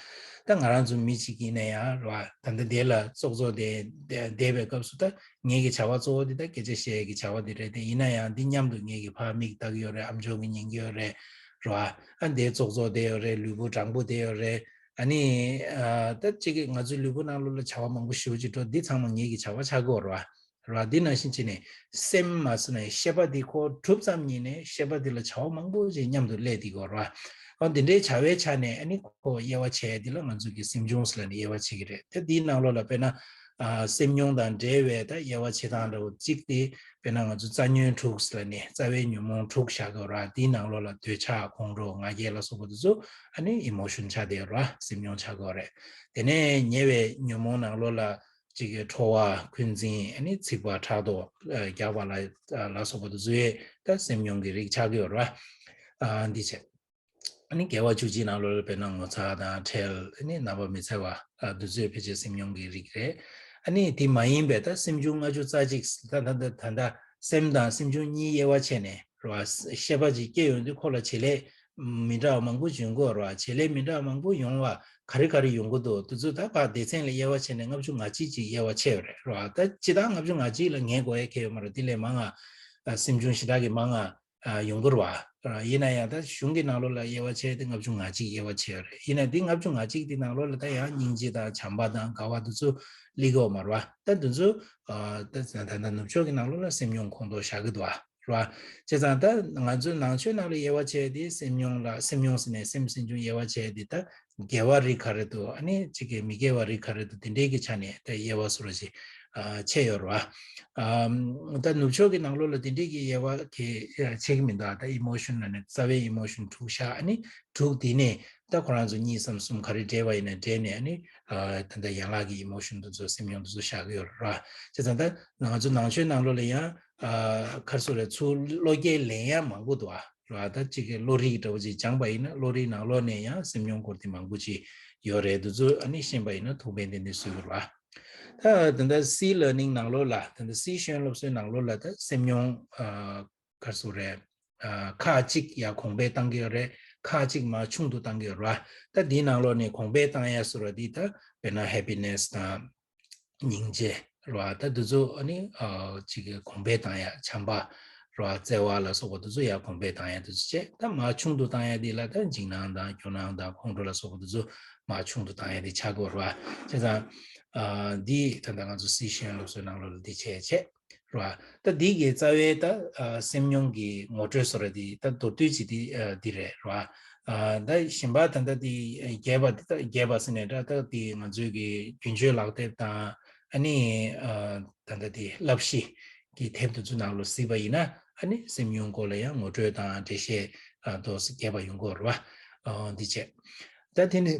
ད་ང་རང་ཚོ་མི་གཅིག་ཡིན་ན་ཡང་རེད་བ། ད་ལྟ་འདི་ལ་ཙོག་ཙོག་བསྡད་བསྡད་པའི་སྐབས་སུ། ད་ངེད་ཀྱི་བྱ་བ་གཙོ་བོ་འདི་ད་སྐད་ཆ་བཤད་ཡས་ཀྱི་བྱ་བ་འདི་རེད་དེ། ཡིན་ན་ཡང་འདི་མཉམ་དུ་ངེད་ཀྱི་ཕར་མིག་ལྟ་གི་ཡོད་རེད། ཨ་མཆོག་གིས་ཉན་གི་ཡོད་རེད། རེད་བ། ཨ་འདི་ཙོག་ཙོག་བསྡད་ཡོད་རེད། ལུས་པོ་གྲང་པོ་བསྡད་ཡོད་རེད། ཨ་ནི་ཨ་ད་ཅིག་གི་ང་ཚོའི་ལུས་པོ་ནང་ལོགས་ལ་བྱ་བ་མང་པོ་ཞེ་པོ་ཅིག་འགྲོ། འདི་ཚང་མ་ངེད་ཀྱི་བྱ་བ་ཆགས་ཀྱི་ཡོད་རེད་བ། རེད་བ། འདི་ནང་བཞིན་བྱས་ནས་སེམས་མ་ཟེར་ན་ཤེས་པ་འདི་ཁོ་གྲུབ་ཙམ་ཉིད་ནས་ཤེས་པ་འདི་ལ་བྱ་བ་མང་པོ་ཅིག་མཉམ་དུ་སླེབས་བསྡད་ཀྱི་ཡོད་རེད་བ། འོ་འདི་འདྲའི་བྱ་བའི་ཆ་ནས་ཨ་ནི་ཁོ་དབྱེ་བ་ཕྱེ་ཡ་འདི་ལ་ང་ཚོ་གི་སེམས་བྱུང་ཟེར་ལབ་ནས་དབྱེ་བ་ཕྱེ་གི་རེད། ད་འདིའི་ནང་ལོགས་ལ་དཔེར་ན་ཨ་སེམས་མྱོང་དང་འབྲེལ་བའི་ད་དབྱེ་བ་ཕྱེ་སྟངས་འདྲ་བོ་གཅིག་དེ། དཔེར་ན་ང་ཚོ་རྩ་ཉོན་དྲུག་ཟེར་ལབ་ནས་རྩ་བའི་ཉོན་མོངས་དྲུག་བཞག་གི་ཡོད་རེད་བ། འདིའི་ནང་ལོགས་ལ་འདོད་ཆགས་ཁོང་ཁྲོ་ང་རྒྱལ་ལ་སོགས་པ་དེ་ཚོ་ཨ་ནི་ཨི་མོ་ཤོན་ཆགས་བསྡད་ཡོད་རེད་བ། སེམས་མྱོང་ཆགས་ཀྱི་ཡོད་རེད། དེ་ནས་ཉེ་བའི་ཉོན་མོངས་ནང་ལོགས་ལ་གཅིག་གི་ཁྲོ་བ། འཁོན་འཛིན། ཨ་ནི་འཚིག་པ། ཕྲག་དོག་རྒྱགས་པ་ལ་ལ་སོགས་པ་དེ་ཚོའི་ད་སེམས་མྱོང་གི་རིགས་ཆགས་ཀྱི་ཡོད་རེད་བ། ཨ་འདི་བྱས། ཨ་ནི་དགེ་བ་བཅུ་གཅིག་ནང་ལོགས་ལ་དཔེར་ན་ངོ་ཚ་དང་ཁྲེལ། ཨ་ནི་རྣམ་པར་མི་འཚེ་བ། ཨ་འདི་ཚོའི་ཕལ་ཆེར་སེམས་མྱོང་གི་རིགས་རེད། ཨ་ནི་དེ་མ་ཡིན་པའི་ད་སེམས་བྱུང་ལྔ་བཅུ་རྩ་གཅིག་ད་ད་ད་ད་ད་སེམས་དང་སེམས་བྱུང་གཉིས་དབྱེ་བ་ཕྱེ་ནས་རེད་བ། ཤེས་པ་ཅིག་སྐྱེ་ཡོང་དུས་ཁོ་ལ་བྱེད་ལས་མི་འདྲ་བ་མང་པོ་ཡོང་གི་ཡོད་རེད་བ། བྱེད་ལས་མི་འདྲ་བ་མང་པོ་ཡོང་བ་ག་རེ་ག་རེ་ཡོང་གི་འདུག་དེ་ཚོ་ད་ཕར་སྡེ་ཚན་ལ་དབྱེ་བ་ཕྱེ་ནས་ལྔ་བཅུ་ང་གཅིག་ཅིག་དབྱེ་བ་ཕྱེ་ཡོད་རེད་རེད་བ། ད་སྤྱིར་བཏང་ལྔ་བཅུ་ང་གཅིག་ལ་ངས་གོ་ཡ་གང་ཡོད་མ་རེད། དེ་ལས་མང་ང་། ཨ་སེམས་བྱུང་ཞེ་དྲག་གི་མང་ང་ ཡོང་གི་རེད་བ། ཡིན་ན་ཡང་ད་གཞུང་གི་ནང་ལོགས་ལ་དབྱེ་བ་ཕྱེ་དེ་ལྔ་བཅུ་ང་གཅིག་དབྱེ་བ་ཕྱེ་ཡོད་རེད། ཡིན་ན་འདི་ལྔ་བཅུ་ང་གཅིག་དེ་ནང་ལོགས་ལ་ད་ཡང་སྙིང་རྗེ་དང་བྱམས་པ་དང་དགའ་བ་དེ་ཚོ་སླེབས་ཀྱི་ཡོད་མ་རེད་བ། ད་དེ་ཚོ་ད་ད་ནུབ་ཕྱོགས་ཀྱི་ནང་ལོགས་ལ་སེམས་མྱོང་ཁོངས་གཏོགས་བཞག་གི་འདུག་བ། རེད་བ། བྱས་ཙང་ད་ང་ཚོའི་ནང་ཆོས་ནང་ལ་དབྱེ་བ་ཕྱེ་དེ་སེམས་མྱོང་ལ་སེམས་མྱོང་ཟེར་ནས་སེམས་སེམས་བྱུང་དབྱེ་བ་ཕྱེ་དེ་ད་དགེ་བ་རིགས་ག་རེ་འདུག་ཨ་ནི་གཅིག་གི་མི་དགེ་བ་རིགས་ག་རེ་འདུག་དེ་འདྲའི་གི་ཆ་ནས་ད་དབྱེ་བ་བཟོ་འདྲ་ཅིག་ཕྱེ་ཡོད་རེད་བ། ད་ནུབ་ཕྱོགས་ཀྱི་ནང་ལོགས་ལ་དེ་འདྲའི་གི་དབྱེ་བ་གི་ཕྱེ་གི་མི་འདུག་ད་ཨི་མོ་ཤོན་ལ་ནི་རྩ་བའི་ཨི་མོ་ཤོན་དྲུག་བཞག་ཨ་ནི་དྲུག་དེ་ནས་ད་ཁོ་རང་ཚོ་གཉིས་སམ་གསུམ་ག་རེ་འདྲེས་པ་ཡིན་ན་འདྲེས་ནས་ཨ་ནི་ད་ལྟ་ཡན་ལག་གི་ཨི་མོ་ཤོན་དེ་ཚོ་སེམས་མྱོང་དེ་ཚོ་བཞག་གི་ཡོད་རེད་བ། བྱས་ཙང་ད་ང་ཚོ་ནང་ཆོས་ནང་ལོགས་ལ་ཡང་ཨ་ག་རེ་ཟེར་རེད། ཚུར་བློ་སྐྱེད་ལེན་ཡ་མང་པོ་འདུག་ཨ། རེད་བ། ད་གཅིག་གི་བློ་རིག་འདྲ་བོ་ཅིག་སྦྱངས་པ་ཡིན་ན་བློ་རིག་ནང་ལོགས་ནས་ཡང་སེམས་མྱོང་སྐོར་དེ་མང་པོ་ཅིག་ཡོད་རེད། འདི་ཚོ་ཨ་ནི་ཤེས་པ་ཡིན་ན་ཐུགས་ཕན་ཏན་ཏན་གསོས་ཀྱི་རེད་བ། ད་ད་ལྟ་སི་ལར་ནིང་ནང་ལོགས་ལ་ད་ལྟ་སི་ཤེས་ཡོན་སློབ་གསོའི་ནང་ལོགས་ལ་ད་སེམས་མྱོང་ཨ་ག་རེ་ཟེར་རེད། ཨ་ཁག་གཅིག་ཡར་གོང་འཕེལ་བཏང་གི་ཡོད་རེད། ཁག་གཅིག་མར་ཆུང་དུ་བཏང་གི་ཡོད་རེད་བ། ད་འདིའི་ནང་ལོགས་ནས་གོང་འཕེལ་བཏང་ཡ་ཟེར་བ་འདི་ད་དཔེར་ན་ཧེ་པི་ནེ་སི་དང་། སྙིང་རྗེ་རེད་བ། ད་འདི་ཚོ་ཨ་ནི་ཨ་གཅིག་གི་གོང་འཕེལ་བཏང་ཡ། བྱམས་པ་རེད་བ། བརྩེ་བ་ལ་སོགས་པ་འདི་ཚོ་ཡར་གོང་འཕེལ་བཏང་ཡ་འདི་ཚོ་བྱས། ད་མར་ཆུང་དུ་བཏང་ཡ་འདི་ལ་ད་འཇིགས་སྣང་དང་སྐྱོ་སྣང་དང་ཁོང་ཁྲོ་ལ་སོགས་པ་འདི་ཚོ་མར་ཆུང་དུ་བཏང་ཡ་འདི་ཆགས་ཀྱི་ཡོད་རེད་བ། བྱས་ཙང་ཨ་འདི་ད་ལྟ་ང་ཚོ་སི་ཤེས་ཡོན་སློབ་གསོའི་ནང་ལོགས་ལ་འདི་བྱས་བྱས་རེད་བ། ད་འདི་གི་རྩ་བའི་ད་ཨ་སེམས་མྱོང་གི་ངོ་སྤྲོད་ཟེར་བ་འདི་ད་མདོར་བསྡུས་ཅིག་འདི་ཨ་འདི་རེད་བ། ཨ་ད་གཞན་པ་ད་ལྟ་དེ་རྒྱས་པ་དེ་ད་རྒྱས་པ་ཟེར་ནས་ད་ལྟ་དེ་ང་ཚོའི་གི་རྒྱུན་སྤྱོད་ལག་དེབ་དང་ཨ་ནི་ཨ་ད་ལྟ་དེ་བསླབ་གཞི་གི་དེབ་དེ་ཚོ་ནང་ལ་གཟིགས་པ་ཡིན་ན་ཨ་ནི་སེམས་མྱོང་སྐོར་ལ་ཡང་ངོ་སྤྲོད་དང་འགྲེལ་བཤད་ཨ་ཏོག་ཙམ་རྒྱས་པ་ཡོང་གི་ཡོད་རེད་བ། ཨ་འདི་བྱས། ད་དེ་ནི་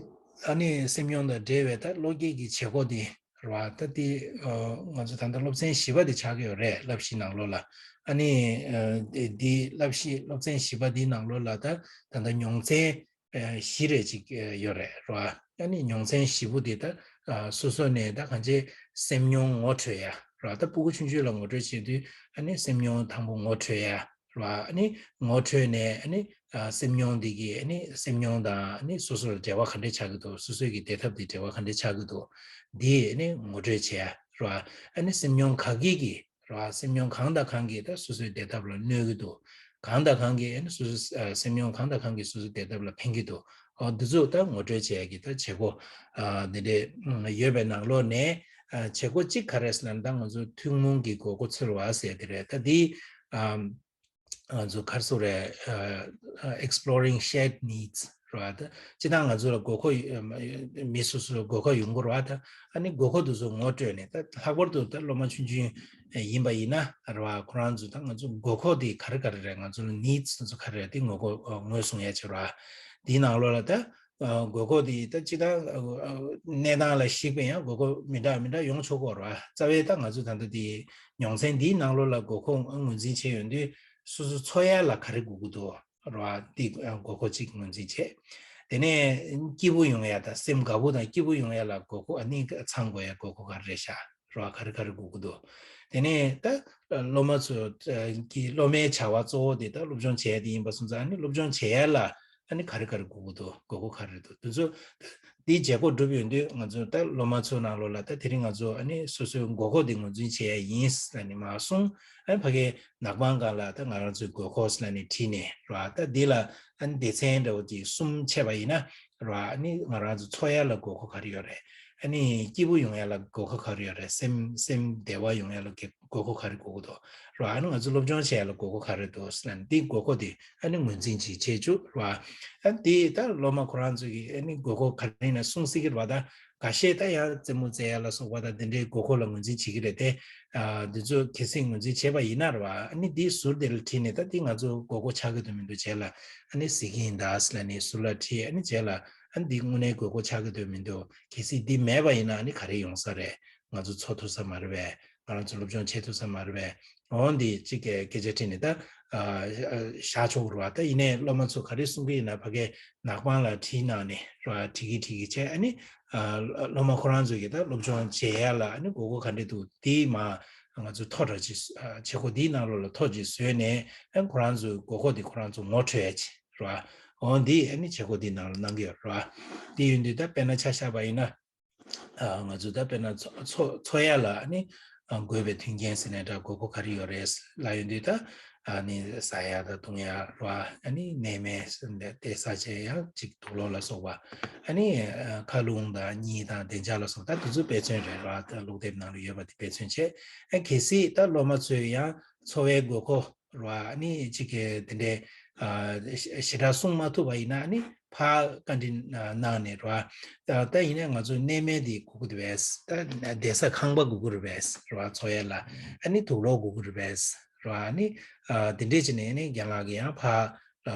ཨ་ནི་སེམས་མྱོང་དང་འབྲེལ་བའི་ད་བློ་སྐྱེད་ཀྱི་བྱེད་སྒོ་དེ་རེད་བ། ད་དེ་ཨ་ང་ཚོ་ད་ལྟ་སློབ་ཚན་བཞི་པ་དེ་ཆགས་ཀྱི་ཡོད་རེད། བསླབ་གཞི་ནང་ལོགས་ལ་ཨ་ནི་ཨ་དེ་དེ་བསླབ་གཞི་སློབ་ཚན་བཞི་པ་དེའི་ནང་ལོགས་ལ་ད་ད་ལྟ་མྱོང་ཚན་ཨ་བཞི་རེ་ཅིག་ཨ་ཡོད་རེད་རེད་བ། ཨ་ནི་མྱོང་ཚན་བཞི་པོ་དེ་ད་ཨ་སོ་སོ་ནས་ད་གང་ཅི་སེམས་མྱོང་ངོ་འཕྲོད་ཡ་རེད་བ། ད་ཕྲུ་གུ་ཆུང་ཆུང་ལ་ངོ་སྤྲོད་བྱེད་དུས་ཨ་ནི་སེམས་མྱོང་དང་པོ་ངོ་འཕྲོད་ཡ་རེད་བ། ཨ་ནི་ངོ་འཕྲོད་ནས་ཨ་ནི་ཨ་སེམས་མྱོང་འདི་གི་ཨ་ནི་སེམས་མྱོང་དང་ཨ་ནི་སོ་སོ་ལ་འབྲེལ་བ་ག་འདྲས་ཆགས་ཀྱི་འདུག་སོ་སོའི་གི་བདེ་ཐབས་དེ་འབྲེལ་བ་ག་འདྲས་ཆགས་ཀྱི་འདུག་འདི་ཨ་ནི་ངོ་སྤྲོད་བྱེད་ཡ་རེད་བ། ཨ་ནི་སེམས་མྱོང་ག་གི་གི་རེད་བ། སེམས་མྱོང་གང་དང་གང་གིས་ད་སོ་སོའི་བདེ་ཐབས་ལ་གནོད་ཀྱི་འདུག་གང་དང་གང་གིས་ཨ་ནི་སོ་སོ་ཨ་སེམས་མྱོང་གང་དང་གང་གིས་སོ་སོའི་བདེ་ཐབས་ལ་ཕན་གྱི་འདུག་འོ་འདི་ཚོ་ད་ངོ་སྤྲོད་བྱེད་ཡ་གི་ད་བྱེད་སྒོ་ཨ་འདི་འདྲས་ཡོད་པའི་ནང་ལོགས་ནས་ཨ་བྱེད་སྒོ་གཅིག་ག་རེ་ཟེར་ན་ད་ང་ཚོ་ཐུན་མོང་གི་དགོས་མཁོ་འཚོལ་བ་ཟེར་དེ་རེད། ད་འདི་ཨ་ང་ཚོ་ག་རེ་ཟེར་རེད། ཨ་ཨ་Exploring Shared Needs རེད་བ། ད་སྤྱིར་བཏང་ང་ཚོ་ལ་དགོས་མཁོ་ཡོད་མི་སོ་སོ་ལ་དགོས་མཁོ་ཡོང་གི་རེད་བ། ད་ཨ་ནི་དགོས་མཁོ་དེ་ཚོ་ངོ་སྤྲོད་ནས་ད་ལྷག་པར་དུ་ད་སློབ་མ་ཆུང་ཆུང་ཡིན་པ་ཡིན་ན་རེད་བ། ཁོ་རང་ཚོ་ད་ང་ཚོ་དགོས་མཁོ་དེ་ག་རེ་ག་རེ་རེད། ང་ཚོ་ལ་needs དེ་ཚོ་ག་རེ་རེད། དེ་ངོ་ཨ་ངོས་བཟུང་ཡ་བྱེད་རེད་བ། དེའི་ནང་ལོགས་ལ་ད་ཨ་དགོས་མཁོ་དེ་ད་སྤྱིར་བཏང་ཨ་ཨ་གནས་སྟངས་ལ་གཞིགས་པའི་ཡང་དགོས་མཁོ་མི་འདྲ་མི་འདྲ་ཡོང་ཆོག་གི་རེད་བ། རྩ་བའི་ད་ང་ཚོ་ད་ལྟ་དེ་མྱོང་ཚན་འདིའི་ནང་ལོགས་ལ་དགོས་མཁོ་ངོས་འཛིན་བྱས་ཡོང་དུས་སོ་སོ་འཚོ་ཡ་ལ་ག་རེ་དགོས་ཀྱི་འདུག་རེད་བ། འདི་དགོས་མཁོ་གཅིག་ངོས་འཛིན་བྱས། དེ་ནས་སྐྱིད་པོ་ཡོང་ཡ་དང་སེམས་དགའ་པོ་དང་སྐྱིད་པོ་ཡོང་ཡ་ལ་དགོས་མཁོ་ཨ་ནི་ཚང་དགོས་ཡ་དགོས་མཁོ་ག་རེ་རེད་ཤག་རེད་བ། ག་རེ་ག་རེ་དགོས་ཀྱི་འདུག་དེ་ནས་ད་སློབ་མ་ཚོ་གི་སློབ་མའི་བྱ་བ་གཙོ་བོ་དེ་ད་སློབ་སྦྱོང་བྱེད་ཡ་དེ་ཡིན་པ་སོང་ཙང་ཨ་ནི་སློབ་སྦྱོང་བྱེད་ཡ་ལ་ཨ་ནི་ག་རེ་ག་རེ་དགོས་ཀྱི་འདུག་དགོས་མཁོ་ག་རེ་འདུག་དེ་ཚོ་འདིའི་བྱེད་སྒོ་བསྒྲུབས་ཡོང་དུས་ང་ཚོ་ད་སློབ་མ་ཚོ་ནང་ལོགས་ལ་ད་དེ་རིང་ང་ཚོ་ཨ་ནི་སོ་སོའི་དགོས་མཁོ་དེ་ངོས་འཛིན་བྱེད་ཡ་ཡིན་ཟེར་ནས་མར་གསུངས། ཨ་ནི་ཕ་གིའི་ནག་པང་སྒང་ལ་ད་ང་རང་ཚོའི་དགོས་མཁོ་ཟེར་ནས་བྲིས་ནས་རེད་བ། ད་འདི་ལ་ཨ་ནི་སྡེ་ཚན་འདྲ་བོ་ཅིག་གསུམ་ཕྱེ་བ་ཡིན་ན་རེད་བ། ཨ་ནི་ང་རང་ཚོ་འཚོ་ཡ་ལ་དགོས་མཁོ་ག་རེ་ཡོད་རེད། ཨ་ནི་སྐྱིད་པོ་ཡོང་ཡ་ལ་དགོས་མཁོ་ག་རེ་ཡོད་རེད། སེམས་སེམས་བདེ་བ་ཡོང་ཡ་ལ་དགོས་མཁོ་ག་རེ་དགོས་ཀྱི་འདུག་རེད་བ། ཨ་ནི་ང་ཚོ་སློབ་སྦྱོང་བྱེད་ཡ་ལ་དགོས་མཁོ་ག་རེ་འདུག་ཟེར་ན་འདི་དགོས་མཁོ་དེ་ཨ་ནི་ངོས་འཛིན་ཅིག་བྱེད་བཅུག་རེད་བ། ཨ་འདི་ད་སློབ་མ་ཁོ་རང་ཚོ་གིས་ཨ་ནི་དགོས་མཁོ་ག་རེ་ཡིན་ན་གསུང་སྲིད་ཀྱི་རེད་བ། ད་འགའ་ཤས་ད་ཡང་རྩེད་མོ་རྩེ་ཡ་ལ་སོགས་པ་དང་དེ་འདྲའི་དགོས་མཁོ་ལ་ངོས་འཛིན་བྱེད་ཀྱི་རེད་དེ། ཨ་འདི་ཚོ་གལ་སྲིད་ངོས་འཛིན་བྱས་པ་ཡིན་ན་རེད་བ། ཨ་ནི་འདིའི་ཟུར་དེ་ལ་ཁྲིད་ནས་ད་འདི་ང་ཚོ་དགོས་མཁོ་ཆགས་ཀྱི་འདུག་མི་འདུག་བྱས་ལ་ཨ་ནི་གཟིགས་ཀྱི་ཡིན་ད་ཟེར་ལ་ནི་ཟུར་ལ་ཁྲིད། ཨ་ནི་བྱས་ལ་ཨ་ནི་འདི་དངོས་གནས་དགོས་མཁོ་ཆགས་ཀྱི་འདུག་མི་འདུག་གལ་སྲིད་འདི་མེད་པ་ཡིན་ན་ཨ་ནི་ག་རེ་ཡོང་ས་རེད། ང་ཚོ་འཚོ་ཐུབ་ས་མ་རེད་པས། ང་རང་ཚོ་སློབ་སྦྱོང་བྱེད་ཐུབ་ས་མ་རེད་པས། འོ་འདི་གཅིག་གི་སྐད་ཆ་དྲིས་ནས་ད་ཨ་ཨ་བཞག་ཆོག་གི་རེད་བ། ད་ཡིན་ནའི་སློབ་མ་ཚོ་ག་རེ་གསུང་གི་ཡིན་ན་ཕ་གིའི་ནག་པང་ལ་བྲིས་གནང་ནས་རེད་བ། བྲིས་ཀྱི་བྲིས་ཀྱི་བྱས་ཨ་ནི་ཨ་སློབ་མ་ཁོ་རང་ཚོ་གིས་ད་སློབ་སྦྱོང་བྱེད་ཡ་ལ་ཨ་ནི་དགོས་མཁོ་ག་འདྲས་འདུག་འདི་མ་ང་ཚོ་ཐོ་འདྲ་ཅིག་ཨ་བྱེད་སྒོ་འདིའི་ནང་ལོགས་ལ་ཐོ་ཅིག་བཟོས་ནས་ཨ་ཁོ་རང་ཚོའི་དགོས་མཁོ་འདི་ཁོ་རང་ཚོ་ངོ་འཕྲོད་ཡ་ཅིག་རེད་བ། འོ་འདི་ཨ་ནི་བྱེད་སྒོ་འདིའི་ནང་ལ་གནང་གི་ཡོད་རེད་བ། འདི་ཡིན་དུས་ད་དཔེར་ན་ཆ་བཞག་པ་ཡིན་ན། ཨ་ང་ཚོ་ད་དཔེར་ན་འཚོ་འཚོ་འཚོ་ཡ་ལ་ཨ་ནི་ཨ་དགོས་པའི་མཐུན་རྐྱེན་ཟེར་ནས་འདྲ་དགོས་མཁོ་ག་རེ་ཡོད་རེད་ལབ་ཡོང་དུས་ད་ ཨ་ནི་ཟ་ཡ་དང་བཏུང་ཡ་ར། ཨ་ནི་གནས་མལ་དེ་ཟ་བྱས་ཡང་ཅིག་དུག་ལོག་ལ་སོགས་པ། ཨ་ནི་ཨ་མཁའ་རླུང་དང་གཉིད་དང་བདེ་འཇགས་ལ་སོགས་ད་དེ་ཚོ་དཔེ་མཚོན་རེད་ར། ད་ཀློག་དེབ་ནང་ལ་ཡོད་པ་དེ་དཔེ་མཚོན་བྱས། ཨ་གལ་སྲིད་ད་སློབ་མ་ཚོས་ཡང་འཚོ་བའི་དགོས་མཁོ་ར། ཨ་ནི་ཅིག་གི་དེ་འདྲའི་ཨ་ཞེ་དྲག་གསུང་མ་ཐུབ་པ་ཡིན་ན། ཨ་ནི་ཕར་བཀའ་འདྲི་གནང་ནས་ར། ད་ད་ཡིན་ན་ང་ཚོ་གནས་མལ་དེ་དགོས་ཀྱི་རེད་པས། ད་བསྡད་ས་ཁང་པ་དགོས་ཀྱི་རེད་པས་ར། འཚོ་ཡ་ལ། ཨ་ནི་དུག་ལོག་དགོས་ཀྱི་རེད་པས་ར། ཨ་ནི་ཨ་དེ་འདྲས་བྱས་ནས་ཨ་ནི་རྒན་ལགས་ཀྱིས་ཡང་ཕར་ཨ་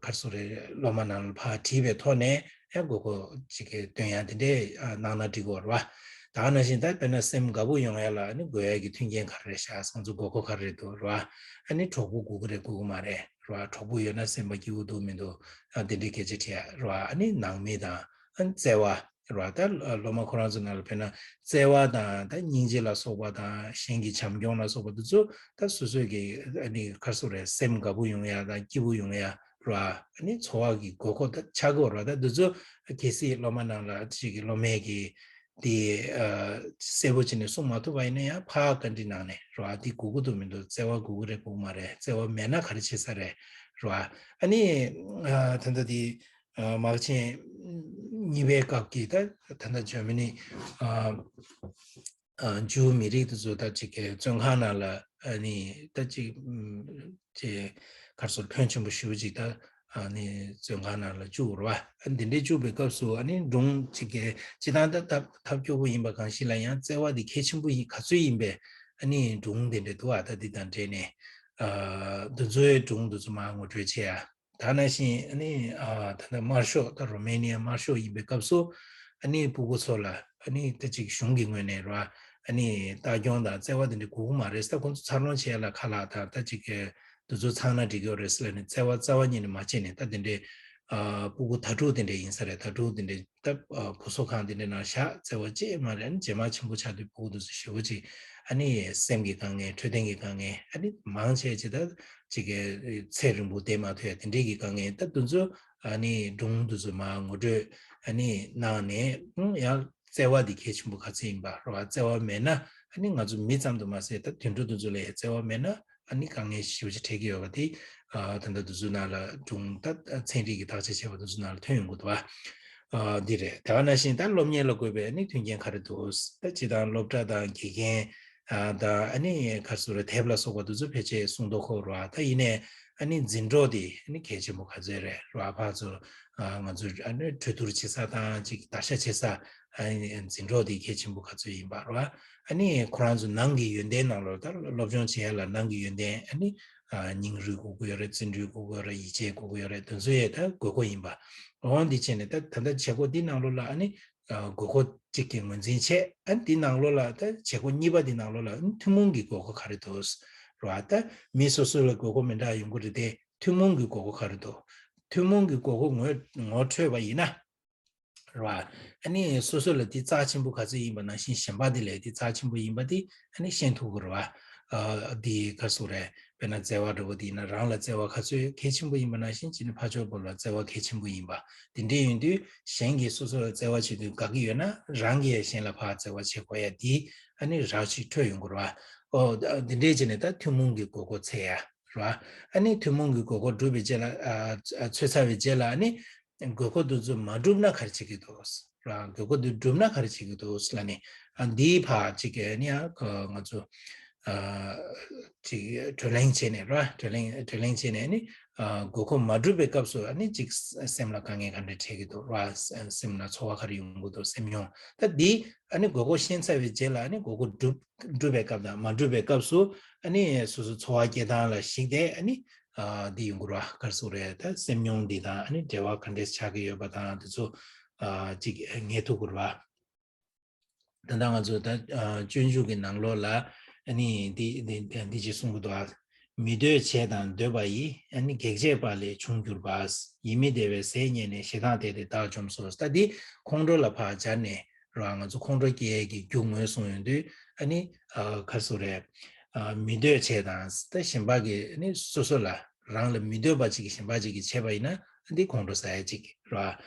ག་རེ་ཟེར་དགོས་རེད། སློབ་མ་རྣམས་ལ་ཕར་དྲིས་པའི་ཐོག་ནས་ཡང་དགོས་མཁོ་ཅིག་གི་སྟོན་ཡ་དེ་འདྲས་ཨ་གནང་ན་འགྲིག་གི་རེད་པ། ད་ག་ནང་བཞིན་ད་དཔེར་ན་སེམས་དགའ་པོ་ཡོང་ཡ་ལ་ཨ་ནི་དགོས་ཡ་གི་མཐུན་རྐྱེན་ག་རེ་རེད་ཤག་ང་ཚོ་དགོས་མཁོ་ག་རེ་རེད་འདུག་ར། ཨ་ནི་གྲོགས་པོ་དགོས་ཀྱི་རེད་དགོས་ཀྱི་མ་རེད་ར། གྲོགས་པོ་ཡོད་ན་སེམས་པ་སྐྱིད་པོ་འདུག་མི་འདུག་ཨ་དེ་འདྲའི་སྐད་ཆ་དྲིས་ཡ་ར། ཨ་ནི་ནང་མི་དང་ཨ་ནི་བརྩེ་བ་ར། ད་སློབ་མ་ཁོ་རང་ཚོ་ནང་ལ་དཔེར་ན་བརྩེ་བ་དང་ད་སྙིང་རྗེ་ལ་སོགས་པ་དང་གཞན་གྱི་བྱམས་སྐྱོང་ལ་སོགས་པ་འདི་ཚོ་ད་སོ་སོའི་གི་ཨ་ནི་ག་རེ་ཟེར་དགོས་རེད། སེམས་དགའ་པོ་ཡོང་ཡ་དང་སྐྱིད་པོ་ཡོང་ཡ་ར། ཨ་ནི་འཚོ་བ་གི་དགོས་མཁོ་ད་ཆགས་ཀྱི་ཡོད་ར། ད་འདི་ཚོ་གལ་སྲིད་སློབ་མ་ནང་ལ་ཅིག་གི་སློབ་མའི་གི་དེ་ཨ་གསལ་པོ་བྱས་ནས་གསུང་མ་ཐུབ་པ་ཡིན་ན་ཡང་ཕར་བཀའ་འདྲི་གནང་ནས་ར། འདི་དགོས་ཀྱི་འདུག་མི་འདུག་བརྩེ་བ་དགོས་ཀྱི་རེད་དགོས་ཀྱི་མ་རེད། བརྩེ་བ་མེད་ན་ག་རེ་བྱེད་ས་རེད་ར། ཨ་ནི་ཨ་ད་ལྟ་དེ་ཨ་དམག་ཆེན་གཉིས་པའི་སྐབས་ཀྱི་ད་ད་ལྟ་འཇར་མ་ནི་ཨ་ཨ་ཇུའུ་མི་རིགས་དེ་ཚོ་ད་ཅིག་གི་བཙོན་ཁང་ནང་ལ་ཨ་ནི་ད་ཅིག་ཅེ་ག་རེ་ཟེར་ཕོན་ཆེན་པོ་ཞེ་པོ་ཅིག་ད་ཨ་ནི་བཙོན་ཁང་ནང་ལ་བཅུག་ར་བ། ཨ་འདི་འདྲའི་བཅུག་པའི་སྐབས་སུ་ཨ་ནི་སྒྲུང་ཅིག་གི་སྤྱིར་བཏང་ད་ཐབས་ཐབས་སྐྱོ་པོ་ཡིན་པ་གང་ཞིག་ལ་ཡང་བརྩེ་བ་འདི་གལ་ཆེན་པོ་ཡིན་ག་ཚོད་ཡིན་པའི་ཨ་ནི་སྒྲུང་དེ་འདྲ་འདུག་ཨ་ད་འདི་དང་འབྲེལ་ནས་ཨ་འདི་ཚོའི་སྒྲུང་འདི་ཚོ་མར་ངོ་སྤྲོད་བྱེད་ཡ། ད་ནང་བཞིན་ཨ་ནི་ཨ་ད་ལྟ་དམར་ཤོག་ད་རོ་མེ་ནི་ཡ་དམར་ཤོག་ཡིན་པའི་སྐབས་སུ་ཨ་ནི་སྤུ་གུ་ཚོ་ལ་ཨ་ནི་ད་ཅིག་གཞུང་གི་ངོས་ནས་ར་ཨ་ནི་ལྟ་སྐྱོང་དང་བརྩེ་བ་དེ་འདྲ་དགོས་ཀྱི་མ་རེད། ད་ཁོང་ཚོ་འཚར་ལོངས་བྱེད་ཡ་ལ་ཁ་ལག་དང་ད་ཅིག་གི་དེ་ཚོ་ཚང་ན་འགྲིག་གི་ཡོད་རེད་ཟེར་ལབ་ནས་བརྩེ་བ་རྩ་བ་ཉིད་ནས་མ་བྱས་ནས། ད་དེ་འདྲའི་ཨ་སྤུ་གུ་དྭ་ཕྲུག་དེ་འདྲ་ཡིན་ས་རེད། དྭ་ཕྲུག་དེ་འདྲ་ད་ཨ་བུ་གསོ་ཁང་དེ་འདྲའི་ནང་བཞག་བརྩེ་བ་ཅི་ཡང་མ་རེད། ཨ་ནི་རྗེས་མ་ཆེན་པོ་ཆགས་དུས་སྤུ་གུ་དེ་ཚོ་ཞེ་པོ་ཅིག་ཨ་ནི་སེམས་ཀྱི་དཀའ་ངལ། འཕྲོད་བསྟེན་གྱི་དཀའ་ངལ། ཨ་ནི་མང་ཆེ་ཅིག་ད་ཅིག་གི་ཚེ་རིང་པོ་བསྡད་མ་ཐུབ་ཡ་དེ་འདྲའི་གི་དཀའ་ངལ། ད་དེ་ཚོ་ཨ་ནི་སྒྲུང་དེ་ཚོ་མར་ངོ་སྤྲོད་ཨ་ནི་གནང་ནས། ཨང་ཡང་བརྩེ་བ་འདི་གལ་ཆེན་པོ་ག་ཚོད་ཡིན་པ་རེད་བ། བརྩེ་བ་མེད་ན་ཨ་ནི་ང་ཚོ་མི་ཙམ་དུ་མ་ཟད་ད་དུད་འགྲོ་དེ་ཚོ་ལ་ཡང་བརྩེ་བ་མེད་ན་ཨ་ནི་དཀའ་ངལ་ཞེ་པོ་ཅིག་འཕྲད་ཀྱི་ཡོད་པ་དེ་ཨ་ད་ལྟ་དེ་ཚོ་ནང་ལ་སྒྲུང་ད་ཚན་རིག་གི་བརྟག་དཔྱད་བྱས་པ་དེ་ཚོ་ནང་ལ་ཐོན་ཡོང་གི་འདུག་བ། ཨ་འདི་རེད། དེ་ག་ནང་བཞིན་ད་སློབ་གཉེར་ལ་དགོས་པའི་ཨ་ནི་མཐུན་རྐྱེན་ག་རེ་འདུག་ད་སྤྱིར་བཏང་སློབ་གྲྭ་དང་དགེ་རྒན་ཨ་ད་ཨ་ནི་ག་རེ་ཟེར་དགོས་རེད། དེབ་ལ་སོགས་པ་དེ་ཚོ་ཕལ་ཆེར་གསུང་མདོག་ཁ་པོ་རེད་བ། ད་ཡིན་ནའི་ཨ་ནི་འཛིན་གྲོགས་དེ་ཨ་ནི་གལ་ཆེན་པོ་ག་ཚོད་རེད་རེད་བ། ཕར་ཚུར་ཨ་ང་ཚོས་ཨ་ནི་གྲོས་བསྡུར་བྱེད་ས་དང་ཅིག་བརྡར་ཤ་བྱེད་ས་ཨ་ནི་འཛིན་གྲོགས་དེ་གལ་ཆེན་པོ་ག་ཚོད་ཡིན་པ་རེད་བ། ཨ་ནི་ཁོ་རང་ཚོ་ནང་གི་ཡོན་ཏན་ནང་ལོགས་ད་སློབ་སྦྱོང་བྱེད་ཡ་ལ་ནང་གི་ཡོན་ཏན་ཨ་ནི་ཨ་སྙིང་རུས་དགོས་ཀྱི་ཡོད་རེད། བརྩོན་འགྲུས་དགོས་ཀྱི་ཡོད་རེད། ཡིད་ཆེས་དགོས་ཀྱི་ཡོད་རེད། དེ་ཚོ་ཡས་ད་དགོས་མཁོ་ཡིན་པ། འོ་འདི་བྱས་ནས་ད་ད་ལྟ་བྱེད་སྒོ་འདི་ནང་ལོགས་ལ་ཨ་ནི་ཨ་དགོས་མཁོ་གཅིག་གི་ངོས་འཛིན་བྱས། ཨ་ནི་འདི་ནང་ལོགས་ལ་ད་བྱེད་སྒོ་གཉིས་པ་འདི་ནང་ལོགས་ལ་ཨ་ནི་ཐུན་མོང་གི་དགོས་མཁོ་ག་རེ་འདུག་རེད་བ། ད་མི་སོ་སོ་ལ་དགོས་མཁོ་མི་འདྲ་ཡོང་གི་རེད་དེ། ཐུན་མོང་གི་དགོས་མཁོ་ག་རེ་འདུག་ཐུན་མོང་གི་དགོས་མཁོ་ངོས་ངོ་འཕྲོད་པ་ཡིན་ན་རེད་བ། ཨ་ནི་སོ་སོ་ལ་འདི་རྩ་ཆེན་པོ་ག་ཚོད་ཡིན་པ་ནང་བཞིན་གཞན་པ་དེ་ལ་འདི་རྩ་ཆེན་པོ་ཡིན་པ་དེ་ཨ་ནི་ཤེས་ཐུབ་ཀྱི་རེད་བ། ཨ་འདི་ག་རེ་ཟེར་དགོས་རེད། དཔེར་ན་བརྩེ་བ་འདྲ་པོ་དེ་ཡིན་ན་རང་ལ་བརྩེ་བ་ག་ཚོད་གལ་ཆེན་པོ་ཡིན་པ་ནང་བཞིན་ཅི་ནས་ཕར་ཕྱོགས་པོ་ལ་བརྩེ་བ་གལ་ཆེན་པོ་ཡིན་པ། དེ་འདྲ་ཡིན་དུས་གཞན་གྱིས་སོ་སོ་ལ་བརྩེ་བ་བྱེད་དུས་དགའ་གི་ཡོད་ན་རང་གིས་གཞན་ལ་ཕར་བརྩེ་བ་བྱེད་དགོས་ཡ་དེ་ཨ་ནི་རགས་ཅིག་འཕྲོད་ཡོང་གི་རེད་བ། ཨོ་འདི་འདྲས་བྱས་ནས་ད་ཐུན་མོང་གི་དགོས་མཁོ་འཚོལ་ཡ་རེད་བ། ཨ་ནི་ཐུན་མོང་གི་དགོས་མཁོ་བསྒྲུབས་པའི་རྗེས་ལ་ཨ་ཨ་འཚོལ་ཚར་བའི་རྗེས་ལ་ཨ་ནི་དགོས་མཁོ་དེ་ཚོ་མ་འགྲུབ་ན་ག་རེ་བྱེད་ཀྱི་འདུག་ར། དགོས་མཁོ་དེ་འགྲུབ་ན་ག་རེ་བྱེད་ཀྱི་འདུག་ལབ་ནས། ཨ་འདིའི་བར་ཅིག་གི་ནི་ཨ་ང་ཚོ་ཨ་ཅིག་བགྲོ་གླེང་བྱས་ནས་ར། བགྲོ་གླེང་བགྲོ་གླེང་བྱས་ནས་ནི་ཨ་དགོས་མཁོ་མ་འགྲུབ་པའི་སྐབས་སུ་ཨ་ནི་ཅིག་སེམས་ལ་དཀའ་ངལ་ག་འདྲ་འཕྲད་ཀྱི་འདུག་ར། སེམས་ལ་ཚོར་བ་ག་རེ་ཡོང་གི་འདུག་སེམས་མྱོང་། ད་འདི་ཨ་ནི་དགོས་མཁོ་ཤེས་ཚར་བའི་རྗེས་ལ་ཨ་ནི་དགོས་མཁོ་འགྲུབ་འགྲུབ་པའི་སྐབས་དང་མ་འགྲུབ་པའི་སྐབས་སུ་ཨ་ནི་སོ་སོ་ཚོར་བ་སྐྱེ་སྟངས་ལ་གཞིགས་ཏེ་ཨ་ནི་ཨ་འདི་ཡོང་གི་རེད་བ། ག་རེ་ཟེར་དགོས་རེད། ད་སེམས་མྱོང་འདི་དང་ཨ་ནི་འབྲེལ་བ་ག་འདྲས་ཆགས་ཀྱི་ཡོད་པ་དང་དེ་ཚོ་ཨ་ཅིག་ངེས་ཐུབ་ཀྱི་རེད་བ། ད་ལྟ་ང་ཚོ་ད་ཨ་སྤྱོད་འཇུག་གི་ནང་ལོགས་ལ་ཨ་ནི་འདི་འདི་འདི་ཅིག་གསུང་གི་འདུག་ཨ། མི་འདོད་བྱས་དང་འདོད་པ་ཡིས། ཨ་ནི་གེགས་བྱས་པ་ལས་བྱུང་གྱུར་པ། ཡིད་མི་བདེ་བའི་ཟས་རྙེད་ནས། ཞེ་སྡང་དེ་སྟེ་བདག་འཇོམས་སོ། ད་འདི་ཁོང་ཁྲོ་ལ་ཕར་སྦྱར་ནས་ར། ང་ཚོ་ཁོང་ཁྲོ་སྐྱེ་ཡས་ཀྱི་རྒྱུ་ངོས་བཟུང་ཡོང་དུས་ཨ་ནི་ཨ་ག་རེ་ཟེར་དགོས་རེད། ཨ་མི་འདོད་བྱས་དང་ད་གཞན་པ་གིས་ཨ་ནི་སོ་སོ་ལ་རང་ལ་མི་འདོད་པ་ཅིག་གིས་གཞན་པ་ཅིག་གིས་བྱས་པ་ཡིན་ན་འདི་ཁོང་ཁྲོ་ཟ་ཡ་ཅིག་ར།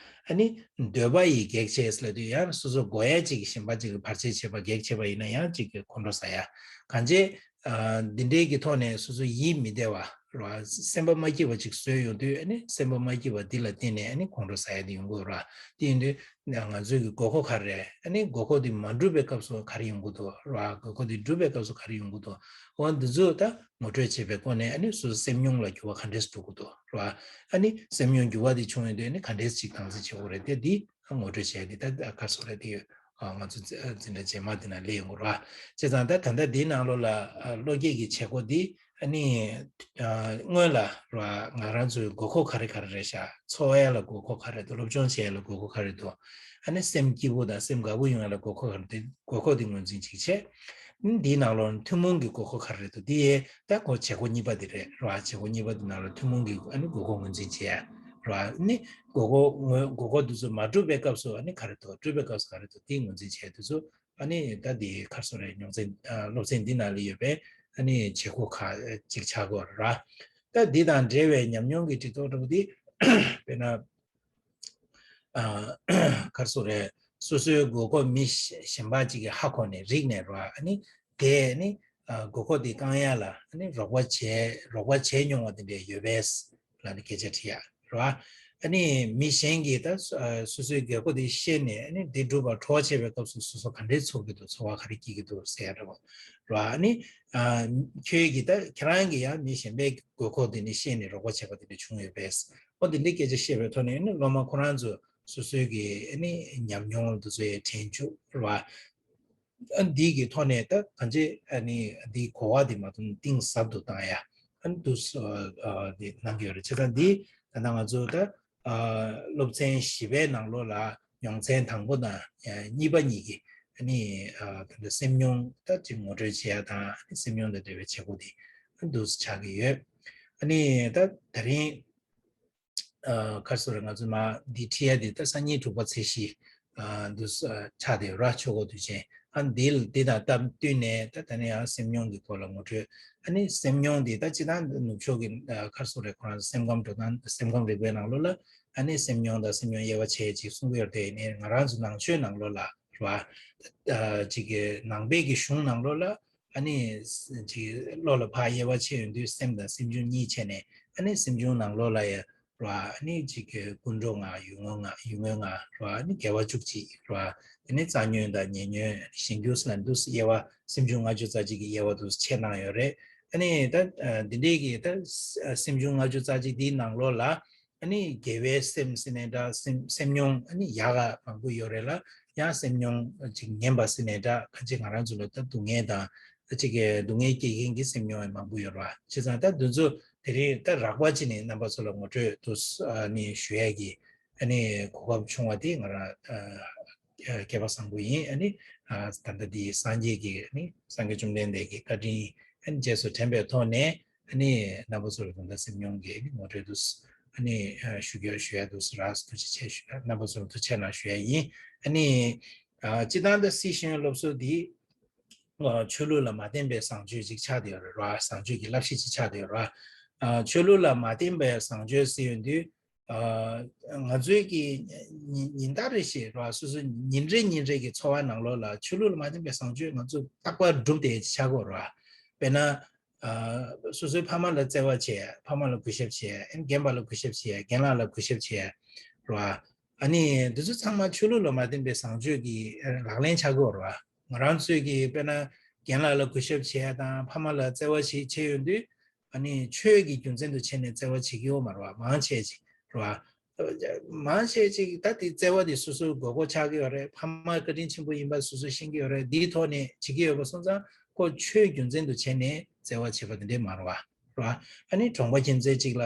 ཨ་ནི་འདོད་པ་ཡིས་གེགས་བྱས་ལབ་དུས་ཡང་སོ་སོ་དགོས་ཡ་ཅིག་གིས་གཞན་པ་ཅིག་གིས་བར་ཆད་བྱས་པ་གེགས་བྱས་པ་ཡིན་ན་ཡང་ཅིག་གིས་ཁོང་ཁྲོ་ཟ་ཡ། གང་བྱས་ འདི་འདྲའི་གི་ཐོག་ནས་སོ་སོ་ཡིད་མི་བདེ་བ་ར། སེམས་པ་མ་སྐྱིད་པ་ཅིག་བཟོས་ཡོང་དུས་ཨ་ནི་སེམས་པ་མ་སྐྱིད་པ་འདི་ལ་བརྟེན་ནས་ཨ་ནི་ཁོང་ཁྲོ་ཟ་ཡ་དེ་ཡོང་གི་ཡོད་ར། དེ་ཡིན་དུས་ང་ཚོའི་གི་དགོས་མཁོ་ག་རེ་རེད། ཨ་ནི་དགོས་མཁོ་དེ་མ་འགྲུབ་པའི་སྐབས་སུ་ག་རེ་ཡོང་གི་འདུག་ར། དགོས་མཁོ་དེ་འགྲུབ་པའི་སྐབས་སུ་ག་རེ་ཡོང་གི་འདུག་འོ་འདི་ཚོ་ད་ངོ་སྤྲོད་བྱེད་པའི་སྒོ་ནས་ཨ་ནི་སོ་སོ་སེམས་མྱོང་ལ་འགྱུར་བ་ག་འདྲས་འགྲོ་གི་འདུག་ར། ཨ་ནི་སེམས་མྱོང་འགྱུར་བ་དེ་བྱུང་ཡོང་དུས་ཨ་ནི་ག་འདྲས་ཅིག་སྟངས་འཛིན་བྱེད་དགོས་རེད་དེ་འདི་ངོ་སྤྲོད་བྱས་ཏེ་ད་ཁ་སོ་རེ་དེ་ང་ཚོ་འཛིན་གྲྭ་རྗེས་མ་དེ་ན་ལས་ཡོང་གི་ར། བྱས་ཙང་ད་ད་ལྟ་དེའི་ནང་ལོགས་ལ་བློ་སྐྱེད་ཀྱི་བྱེད་སྒོ་འདི་ཨ་ནི་སྔོན་ལ་ར་ང་རང་ཚོའི་དགོས་མཁོ་ག་རེ་ག་རེ་རེད་ཤག་འཚོ་བ་ལ་དགོས་མཁོ་ག་རེ་འདུག་སློབ་སྦྱོང་བྱེད་ཡ་ལ་དགོས་མཁོ་ག་རེ་འདུག་ཨ་ནི་སེམས་སྐྱིད་པོ་དང་སེམས་དགའ་པོ་ཡོང་ཡ་ལ་དགོས་མཁོ་ག་རེ་འདུག་དགོས་མཁོ་འདི་ངོས་འཛིན་ཅིག་བྱས། འདིའི་ནང་ལོགས་ཐུན་མོང་གི་དགོས་མཁོ་ག་རེ་རེད་འདུག་འདི་ཡས་ད་ཁོ་བྱེད་སྒོ་གཉིས་པ་འདི་རེད་ར། བྱེད་སྒོ་གཉིས་པ་འདི་ནང་ལ་ཐུན་མོང་གི་ཨ་ནི་དགོས་མཁོ་ངོས་འཛིན་བྱེད་ཡ་ར། ཨ་ནི་དགོས་མཁོ་ངོས་དགོས་མཁོ་འདི་ཚོ་མ་གྲུབ་པའི་སྐབས་སུ་ཨ་ནི་ག་རེ་འདུག་གྲུབ་པའི་སྐབས་སུ་ག་རེ་འདུག་འདི་ངོས་འཛིན་བྱེད་ཡ་འདི་ཚོ་ཨ་ནི་ད་འདི་ཁར་སོ་རེ་རྙོག་འཛིང་སློབ་ཚན་འདི་ནང་ལ་ཡོད་པའི་ཨ་ནི་བྱེད་སྒོ་ཁག་ཅིག་ཆགས་ཀྱི་ཡོད་རེད་ར། ད་འདི་དང་འབྲེལ་བའི་ཉམས་མྱོང་གི་དྲི་རྟོག་འདྲ་པོ་འདི་དཔེར་ན། ཁར་སོ་རེ་སོ་སོའི་དགོས་མཁོ་མི་གཞན་པ་ཅིག་གིས་ཧ་གོ་ནས་རིག་ནས་ར། ཨ་ནི་དེ་ནི་དགོས་མཁོ་དེ་བསྐང་ཡ་ལ་ཨ་ནི་རོགས་པ་བྱས་རོགས་པ་བྱས་མྱོང་བ་དེ་འདྲ་ཡོད་པས་ལ་ནི་སྐད་ཆ་དྲི་ཡ་ར། ཨ་ནི་མི་གཞན་གྱིས་ད་སོ་སོའི་དགོས་མཁོ་དེ་ཤེས་ནས་ཨ་ནི་དེ་སྒྲུབ་པར་གྲོགས་བྱས་པའི་སྐབས་སུ་སོ་སོ་ག་འདྲའི་ཚོར་གྱི་འདུག་ཚོར་བ་ག་རེ་སྐྱེ་གི་འདུག་ཟེར་ཡ་འདྲ་བོ་ར། ཨ་ནི་ཁྱོད་ཀྱིས་ད་ཁྱེད་རང་གིས་ཡང་མི་གཞན་པའི་དགོས་མཁོ་དེ་ནི་ཤེས་ནས་རོགས་པ་བྱས་པ་དེ་འདྲ་བྱུང་ཡོད་པས། ཨོ་དེ་འདྲའི་སྐད་ཆ་བཤད་པའི་ཐོག་ནས་ནི་སློབ་མ་ཁོ་རང་ཚོ་སོ་སོའི་གི་ཨ་ནི་ཉམས་མྱོང་དེ་ཚོ་ཡང་དྲན་བཅུག་ར། ཨ་འདི་གི་ཐོག་ནས་ད་གང་ཅི་ཨ་ནི་འདིའི་གོ་བ་དེ་མ་གཏོགས་གཏིང་ཟབ་ཏུ་བཏང་ཡ་ཨ་ནི་འདུག་སེ་ཨ་འདི་གནང་གི་ཡོད་རེད། བྱས་ཙང་འདི་ད་ལྟ་ང་ཚོ་ད་ཨ་སློབ་ཚན་བཞི་པའི་ནང་ལོགས་ལ་མྱོང་ཚན་དང་པོ་དང་གཉིས་པ་གཉིས་ཀྱི་ཨ་ནི་ཨ་ད་ལྟ་སེམས་མྱོང་ད་ཅིག་ངོ་སྤྲོད་བྱེད་ཡ་དང་ཨ་ནི་སེམས་མྱོང་དང་འབྲེལ་བའི་བྱེད་སྒོ་དེ་ཨ་ནི་འདུག་སེ་ཆགས་ཀྱི་ཡོད། ཨ་ནི་ད་ད་རིང་ཨ་ཁར་སོ་རེ་ང་ཚོ་མ་འདི་ཁྲིད་ཡ་འདི་ད་སང་ཉིན་དྲུག་པ་ཚེས་བཞི་ཨ་འདུག་སེ་ཨ་ཆགས་བསྡད་ཡོད་ར། ཆོས་སྐོར་དུས་ཆེན་ཨ་འདི་ལ་འདི་དང་སྟབས་བསྟུན་ནས་ད་ད་ནི་ཡང་སེམས་མྱོང་གི་སྐོར་ལ་ངོ་སྤྲོད། ཨ་ནི་སེམས་མྱོང་འདི་ད་སྤྱིར་བཏང་ནུབ་ཕྱོགས་ཀྱི་ཨ་ཁར་སོ་རེ་ཁོ་རང་སེམས་ཁམས་འགྲོ་སྟངས་སེམས་ཁམས་རིག་པའི་ནང་ལོགས་ལ་ཨ་ནི་སེམས་མྱོང་དང་སེམས་མྱོང་དབྱེ་བ་ཕྱེ་ཅིག་གསུང་གི་ཡོད་དེ་ནི་ང་རང་ཚོ་ནང་ཆོས་ནང་ལོགས་ལ་ར་ཨ་ཅིག་གི་ནང་པའི་གི་གཞུང་ནང་ལོགས་ལ་ཨ་ནི་ཅིག་བློ་ལ་ཕར་དབྱེ་བ་ཕྱེ་ཡོང་དུས་སེམས་དང་སེམས་བྱུང་གཉིས་ཕྱེ་ནས་ཨ་ནི་སེམས་བྱུང་ནང་ལོགས་ལ་ཡ་ར་ཨ་ནི་ཅིག་གི་ཀུན་འགྲོ་ལྔ་ཡུལ་དངོས་ལྔ་ཡུལ་དངོས་ལྔ་ར་ཨ་ནི་དགེ་བ་བཅུ་གཅིག་ར་དེ་ནས་རྩ་ཉོན་དང་ཉེ་ཉོན་གཞན་འགྱུར་ལ་འདུག་སེ་དབྱེ་བ་སེམས་བྱུང་ལྔ་བཅུ་རྩ་གཅིག་གི་དབྱེ་བ་འདུག་སེ་ཕྱེ་གནང་ཡོད་རེད། ཨ་ནི་ད་འདི་འདྲའི་གི་ད་སེམས་བྱུང་ལྔ་བཅུ་རྩ་གཅིག་འདིའི་ནང་ལོགས་ལ་ཨ་ནི་དགེ་བའི་སེམས་ཟེར་ནའི་འདྲ་སེམས་སེམས་མྱོང་ཨ་ནི་ཡག་ག་མང་པོ་ཡོད་རེད་ལ་ཡང་སེམས་མྱོང་ཅིག་ངན་པ་ཟེར་ནའི་འདྲ་ཁ་ཅིག་ང་རང་ཚོ་ལ་ད་སྡུག་བསྔལ་དང་ད་ཅིག་གི་སྡུག་བསྔལ་སྐྱེད་མཁན་གྱི་སེམས་མྱོང་ཡང་མང་པོ་ཡོད་རེད་བ། བྱས་ཙང་ད་འདི་ཚོ་དེ་རིང་ད་རགས་པ་ཅིག་ནས་རྣམ་པ་ཚོ་ལ་ངོ་སྤྲོད་དུ་ཨ་ནི་ཞུ་ཡས་ཀྱི་ཨ་ནི་གོ་སྐབས་བྱུང་བ་དེ་ང་རང་སྐལ་པ་བཟང་པོ་ཡིན། ཨ་ནི་ད་ལྟ་འདི་སངས་རྒྱས་ཀྱི་ཨ་ནི་སངས་རྒྱས་བཅོམ་ལྡན་འདས་ཀྱི་བཀའ་དྲིན་ཨ་ནི་རྗེས་སུ་དྲན་པའི་ཐོག་ནས་ཨ་ནི་རྣམ་པ་ཚོར་ད་ལྟ་སེམས་མྱོང་གི་ངོ་སྤྲོད་དུ་ཨ་ནི་ཞུ་རྒྱུ་ཞུ་ཡ་དུ་རགས་ཐུགས་རྗེ་ཆེ་ཞུ་རྣམ་པ་ཚོར་ཐུགས་རྗེ་གནང་ཞུ་ཡ་ཡིན། ཨ་ནི་སྤྱི་བཏང་ད་སྲིད་གཞུང་སློབ་གསོ་འདི་ཆོས་ལུགས་ལ་མ་བརྟེན་པའི་བཟང་སྤྱོད་ཅིག་ཆགས་བསྡད་ཡོད་རེད་བ། བཟང་སྤྱོད་ཀྱི་བསླབ་གཞི་ཅིག་ཆགས་བསྡད་ཡོད་རེད་བ། ཆོས་ལུགས་ལ་མ་བརྟེན་པའི་བཟང་སྤྱོད་ཟེར་ཡོང་དུས། ང་ཚོའི་གི་ཉིན་ཉིན་ལྟར་རེ་བཞིན་ར་སོ་སོ་ཉིན་རེ་ཉིན་རེ་གི་འཚོ་བ་ནང་ལོགས་ལ་ཆོས་ལུགས་ལ་མ་བརྟེན་པའི་བཟང་སྤྱོད་ང་ཚོ་རྟག་པར་བསྒྲུབ་བསྡད་ཆགས་ཀྱི་ཡོད་རེད་བ། དཔེར་ན། སོ་སོའི་ཕ་མ་ལ་བརྩེ་བ་བྱེད་ཡ་ཕ་མ་ལ་གུས་ཞབས་བྱེད་ཡ་ཨེ་རྒན་པ་ལ་གུས་ཞབས་བྱེད་ཡ་རྒན་ལགས་ལ་གུས་ཞབས་བྱེད་ཡ་རེད་བ། ཨ་ནི་འདི་ཚོ་ཚང་མ་ཆོས་ལུགས་ལ་མ་བརྟེན་པའི་བཟང་སྤྱོད་ཀྱི་ལག་ལེན་ཆགས་ཀྱི་ཡོད་རེད་བ། ང་རང་ཚོས་ཀྱི་དཔེར་ན་རྒན་ལགས་ལ་གུས་ཞབས་བྱེད་ཡ་དང་ཕ་མ་ལ་བརྩེ་བ་ཞིག་བྱེད་ཡོང་དུས། ཨ་ནི་ཆོས་ཀྱི་རྒྱུ་མཚན་དུ་བྱས་ནས་བརྩེ་བ་བྱེད་ཀྱི་ཡོད་མ་རེད་བ། མང་ཆེ་ཅིག་རེད་བ། མང་ཆེ་ཅིག་ད་དེ་བརྩེ་བ་དེ་སོ་སོའི་དགོས་མཁོ་ཆགས་ཀྱི་ཡོད་རེད། ཕ་མ་བཀའ་དྲིན་ཆེན་པོ་ཡིན་པ་སོ་སོས་ཤེས་ཀྱི་ཡོད་རེད། འདིའི་ཐོག་ནས་བྱེད་ཀྱི་ཡོད་པ་སོང་ཙང་ཁོ་ཆོས་རྒྱུ་མཚན་དུ་བྱས་ནས་བརྩེ་བ་བྱེད་པ་དེ་འདྲས་མ་རེད་བ། རེད་བ། ཨ་ནི་གྲོང་པ་ཁྱིམ་མཚེས་གཅིག་ལ་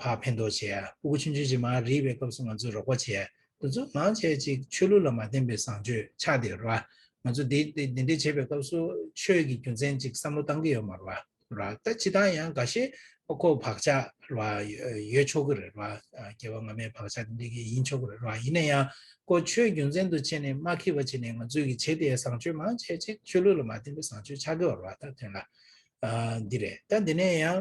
ཕར་ཕན་ཐོགས་བྱེད་ཡ་ཕྲུ་གུ་ཆུང་ཆུང་ཅིག་མར་རིག་པའི་སྐབས་སུ་ང་ཚོས་རོགས་པ་བྱེད་ཡ་དེ་ཚོ་མང་ཆེ་ཅིག་ཆོས་ལུགས་ལ་མ་བརྟེན་པའི་བཟང་སྤྱོད་ཆགས་བསྡད་ཡོད་རེད་བ། ང་ཚོ་འདི་འདི་འདི་འདྲས་བྱེད་པའི་སྐབས་སུ་ཆོས་ཀྱི་རྒྱུ་མཚན་ཅིག་བསམ་བློ་བཏང་གི་ཡོད་མ་རེད་བ། ར། ད་སྤྱིར་བཏང་ཡང་འགའ་ཤས་ཁོ་བག་ཆགས་ར་ཡོད་ཆོག་གི་རེད་ར། སྐྱེ་བ་སྔ་མའི་བག་ཆགས་འདི་གི་ཡིན་ཆོག་གི་རེད་ར། ཡིན་ན་ཡང་ཁོ་ཆོས་རྒྱུ་མཚན་དུ་བྱས་ནས་མ་འཁྱེར་བ་བྱས་ནས་ང་ཚོས་ཀྱི་བྱེད་དེ་བཟང་སྤྱོད་མང་ཆེ་ཆེ་ཆོས་ལུགས་ལ་མ་བརྟེན་པའི་བཟང་སྤྱོད་ཆགས་ཀྱི་ཡོད་རེད་བ། ད་དོན་ལ་འདི་རེད། ད་འདི་ནས་ཡང་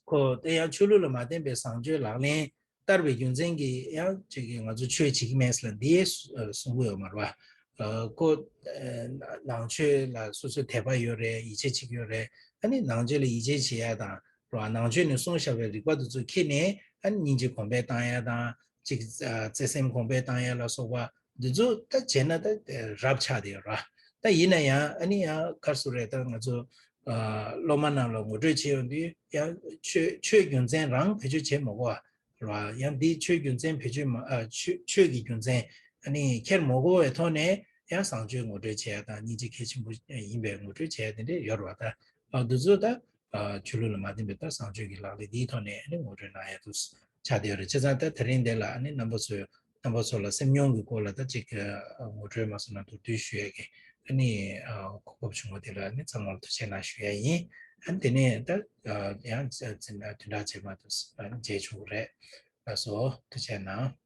ཁོ་དེ་ཡང་ཆོས་ལུགས་ལ་མ་བརྟེན་པའི་བཟང་སྤྱོད་ལག་ལེན་བསྟར་བའི་རྒྱུ་མཚན་གྱིས་ཡང་ཅིག་གིས་ང་ཚོ་ཆོས་བྱེད་ཀྱི་མེད་ཟེར་ལ་འདི་གསུང་གི་ཡོད་མ་རེད་བ། ཨ་ཁོ་ཨ་ནང་ཆོས་ལ་སོ་སོའི་དད་པ་ཡོད་རེད། ཡིད་ཆེས་བྱེད་ཀྱི་ཡོད་རེད། ཨ་ནི་ནང་ཆོས་ལ་ཡིད་ཆེས་བྱེད་ཡ་དང་རོ། ནང་ཆོས་ནས་གསུངས་བཞག་པའི་རིགས་པ་དེ་ཚོ་ཁྱེར་ནས་ཨ་ནི་སྙིང་རྗེ་གོང་འཕེལ་བཏང་ཡ་དང་། ཅིག་ཨ་བརྩེ་སེམས་གོང་འཕེལ་བཏང་ཡ་ལ་སོགས་པ་འདི་ཚོ་ད་བྱས་ན་ད་རབ་ཆགས་བསྡད་ཡོད་ར། ད་ཡིན་ན་ཡང་ཨ་ནི་ཡང་ག་རེ་ཟེར་རེད། ད་ང་ཚོ་ཨ་སློབ་མ་རྣམས་ལ་ངོ་སྤྲོད་བྱེད་ཡོང་དུས་ཡང་ཆོས་ཆོས་རྒྱུ་མཚན་རང་བེད་སྤྱོད་བྱེད་མ་དགོས་པ་ར། ཡང་འདི་ཆོས་རྒྱུ་མཚན་བེད་སྤྱོད་མ་ཨ་ཆོས་ཆོས་ཀྱི་རྒྱུ་མཚན་ཨ་ནི་འཁྱེར་མ་དགོས་པའི་ཐོག་ནས་ཡང་བཟང་སྤྱོད་ངོ་སྤྲོད་བྱེད་ཡ་དང་། སྙིང་རྗེ་གལ་ཆེན་པོ་ཡིན་པའི་ངོ་སྤྲོད་བྱེད་ཡ་དེ་འདྲ་ཡོད་ར། ད་ཨ་འདི་ཚོ་ད་ཨ་ཆོས་ལུགས་ལ་མ་བརྟེན་པའི་ད་བཟང་སྤྱོད་ཀྱི་ལག་ལེན་འདིའི་ཐོག་ནས་ཨ་ནི་ངོ་སྤྲོད་གནང་ཡ་དུ་ཆགས་བསྡད་ཡོད་རེད། བྱས་ཙང་ད་དེ་རིང་འདི་ལ་ཨ་ནི་རྣམ་པ་ཚོས་རྣམ་པ་ཚོ་ལ་སེམས་མྱོང་གི་སྐོར་ལ་ད་ཅིག་ཨ་ངོ་སྤྲོད་མ་སོང་ན་མདོར་བསྡུས་ཞུ་ཡ་གི་ཨ་ནི་ཨ་གོ་སྐབས་བྱུང་བ་དེ་ལ་ཨ་ནི་ཚང་མ་ལ་ཐུགས་རྗེ་གནང་ཞུ་ཡ་ཡིན། ཨ་ནི་དེ་ནས་ད་ཨ་ཡང་ཚེ་ཚེ་བདུན་ཕྲག་རྗེས་མ་དུ་ཨ་ནི་མཇལ་ཆོག་གི་རེད། ལགས་སོ། ཐུགས་རྗེ་གནང་།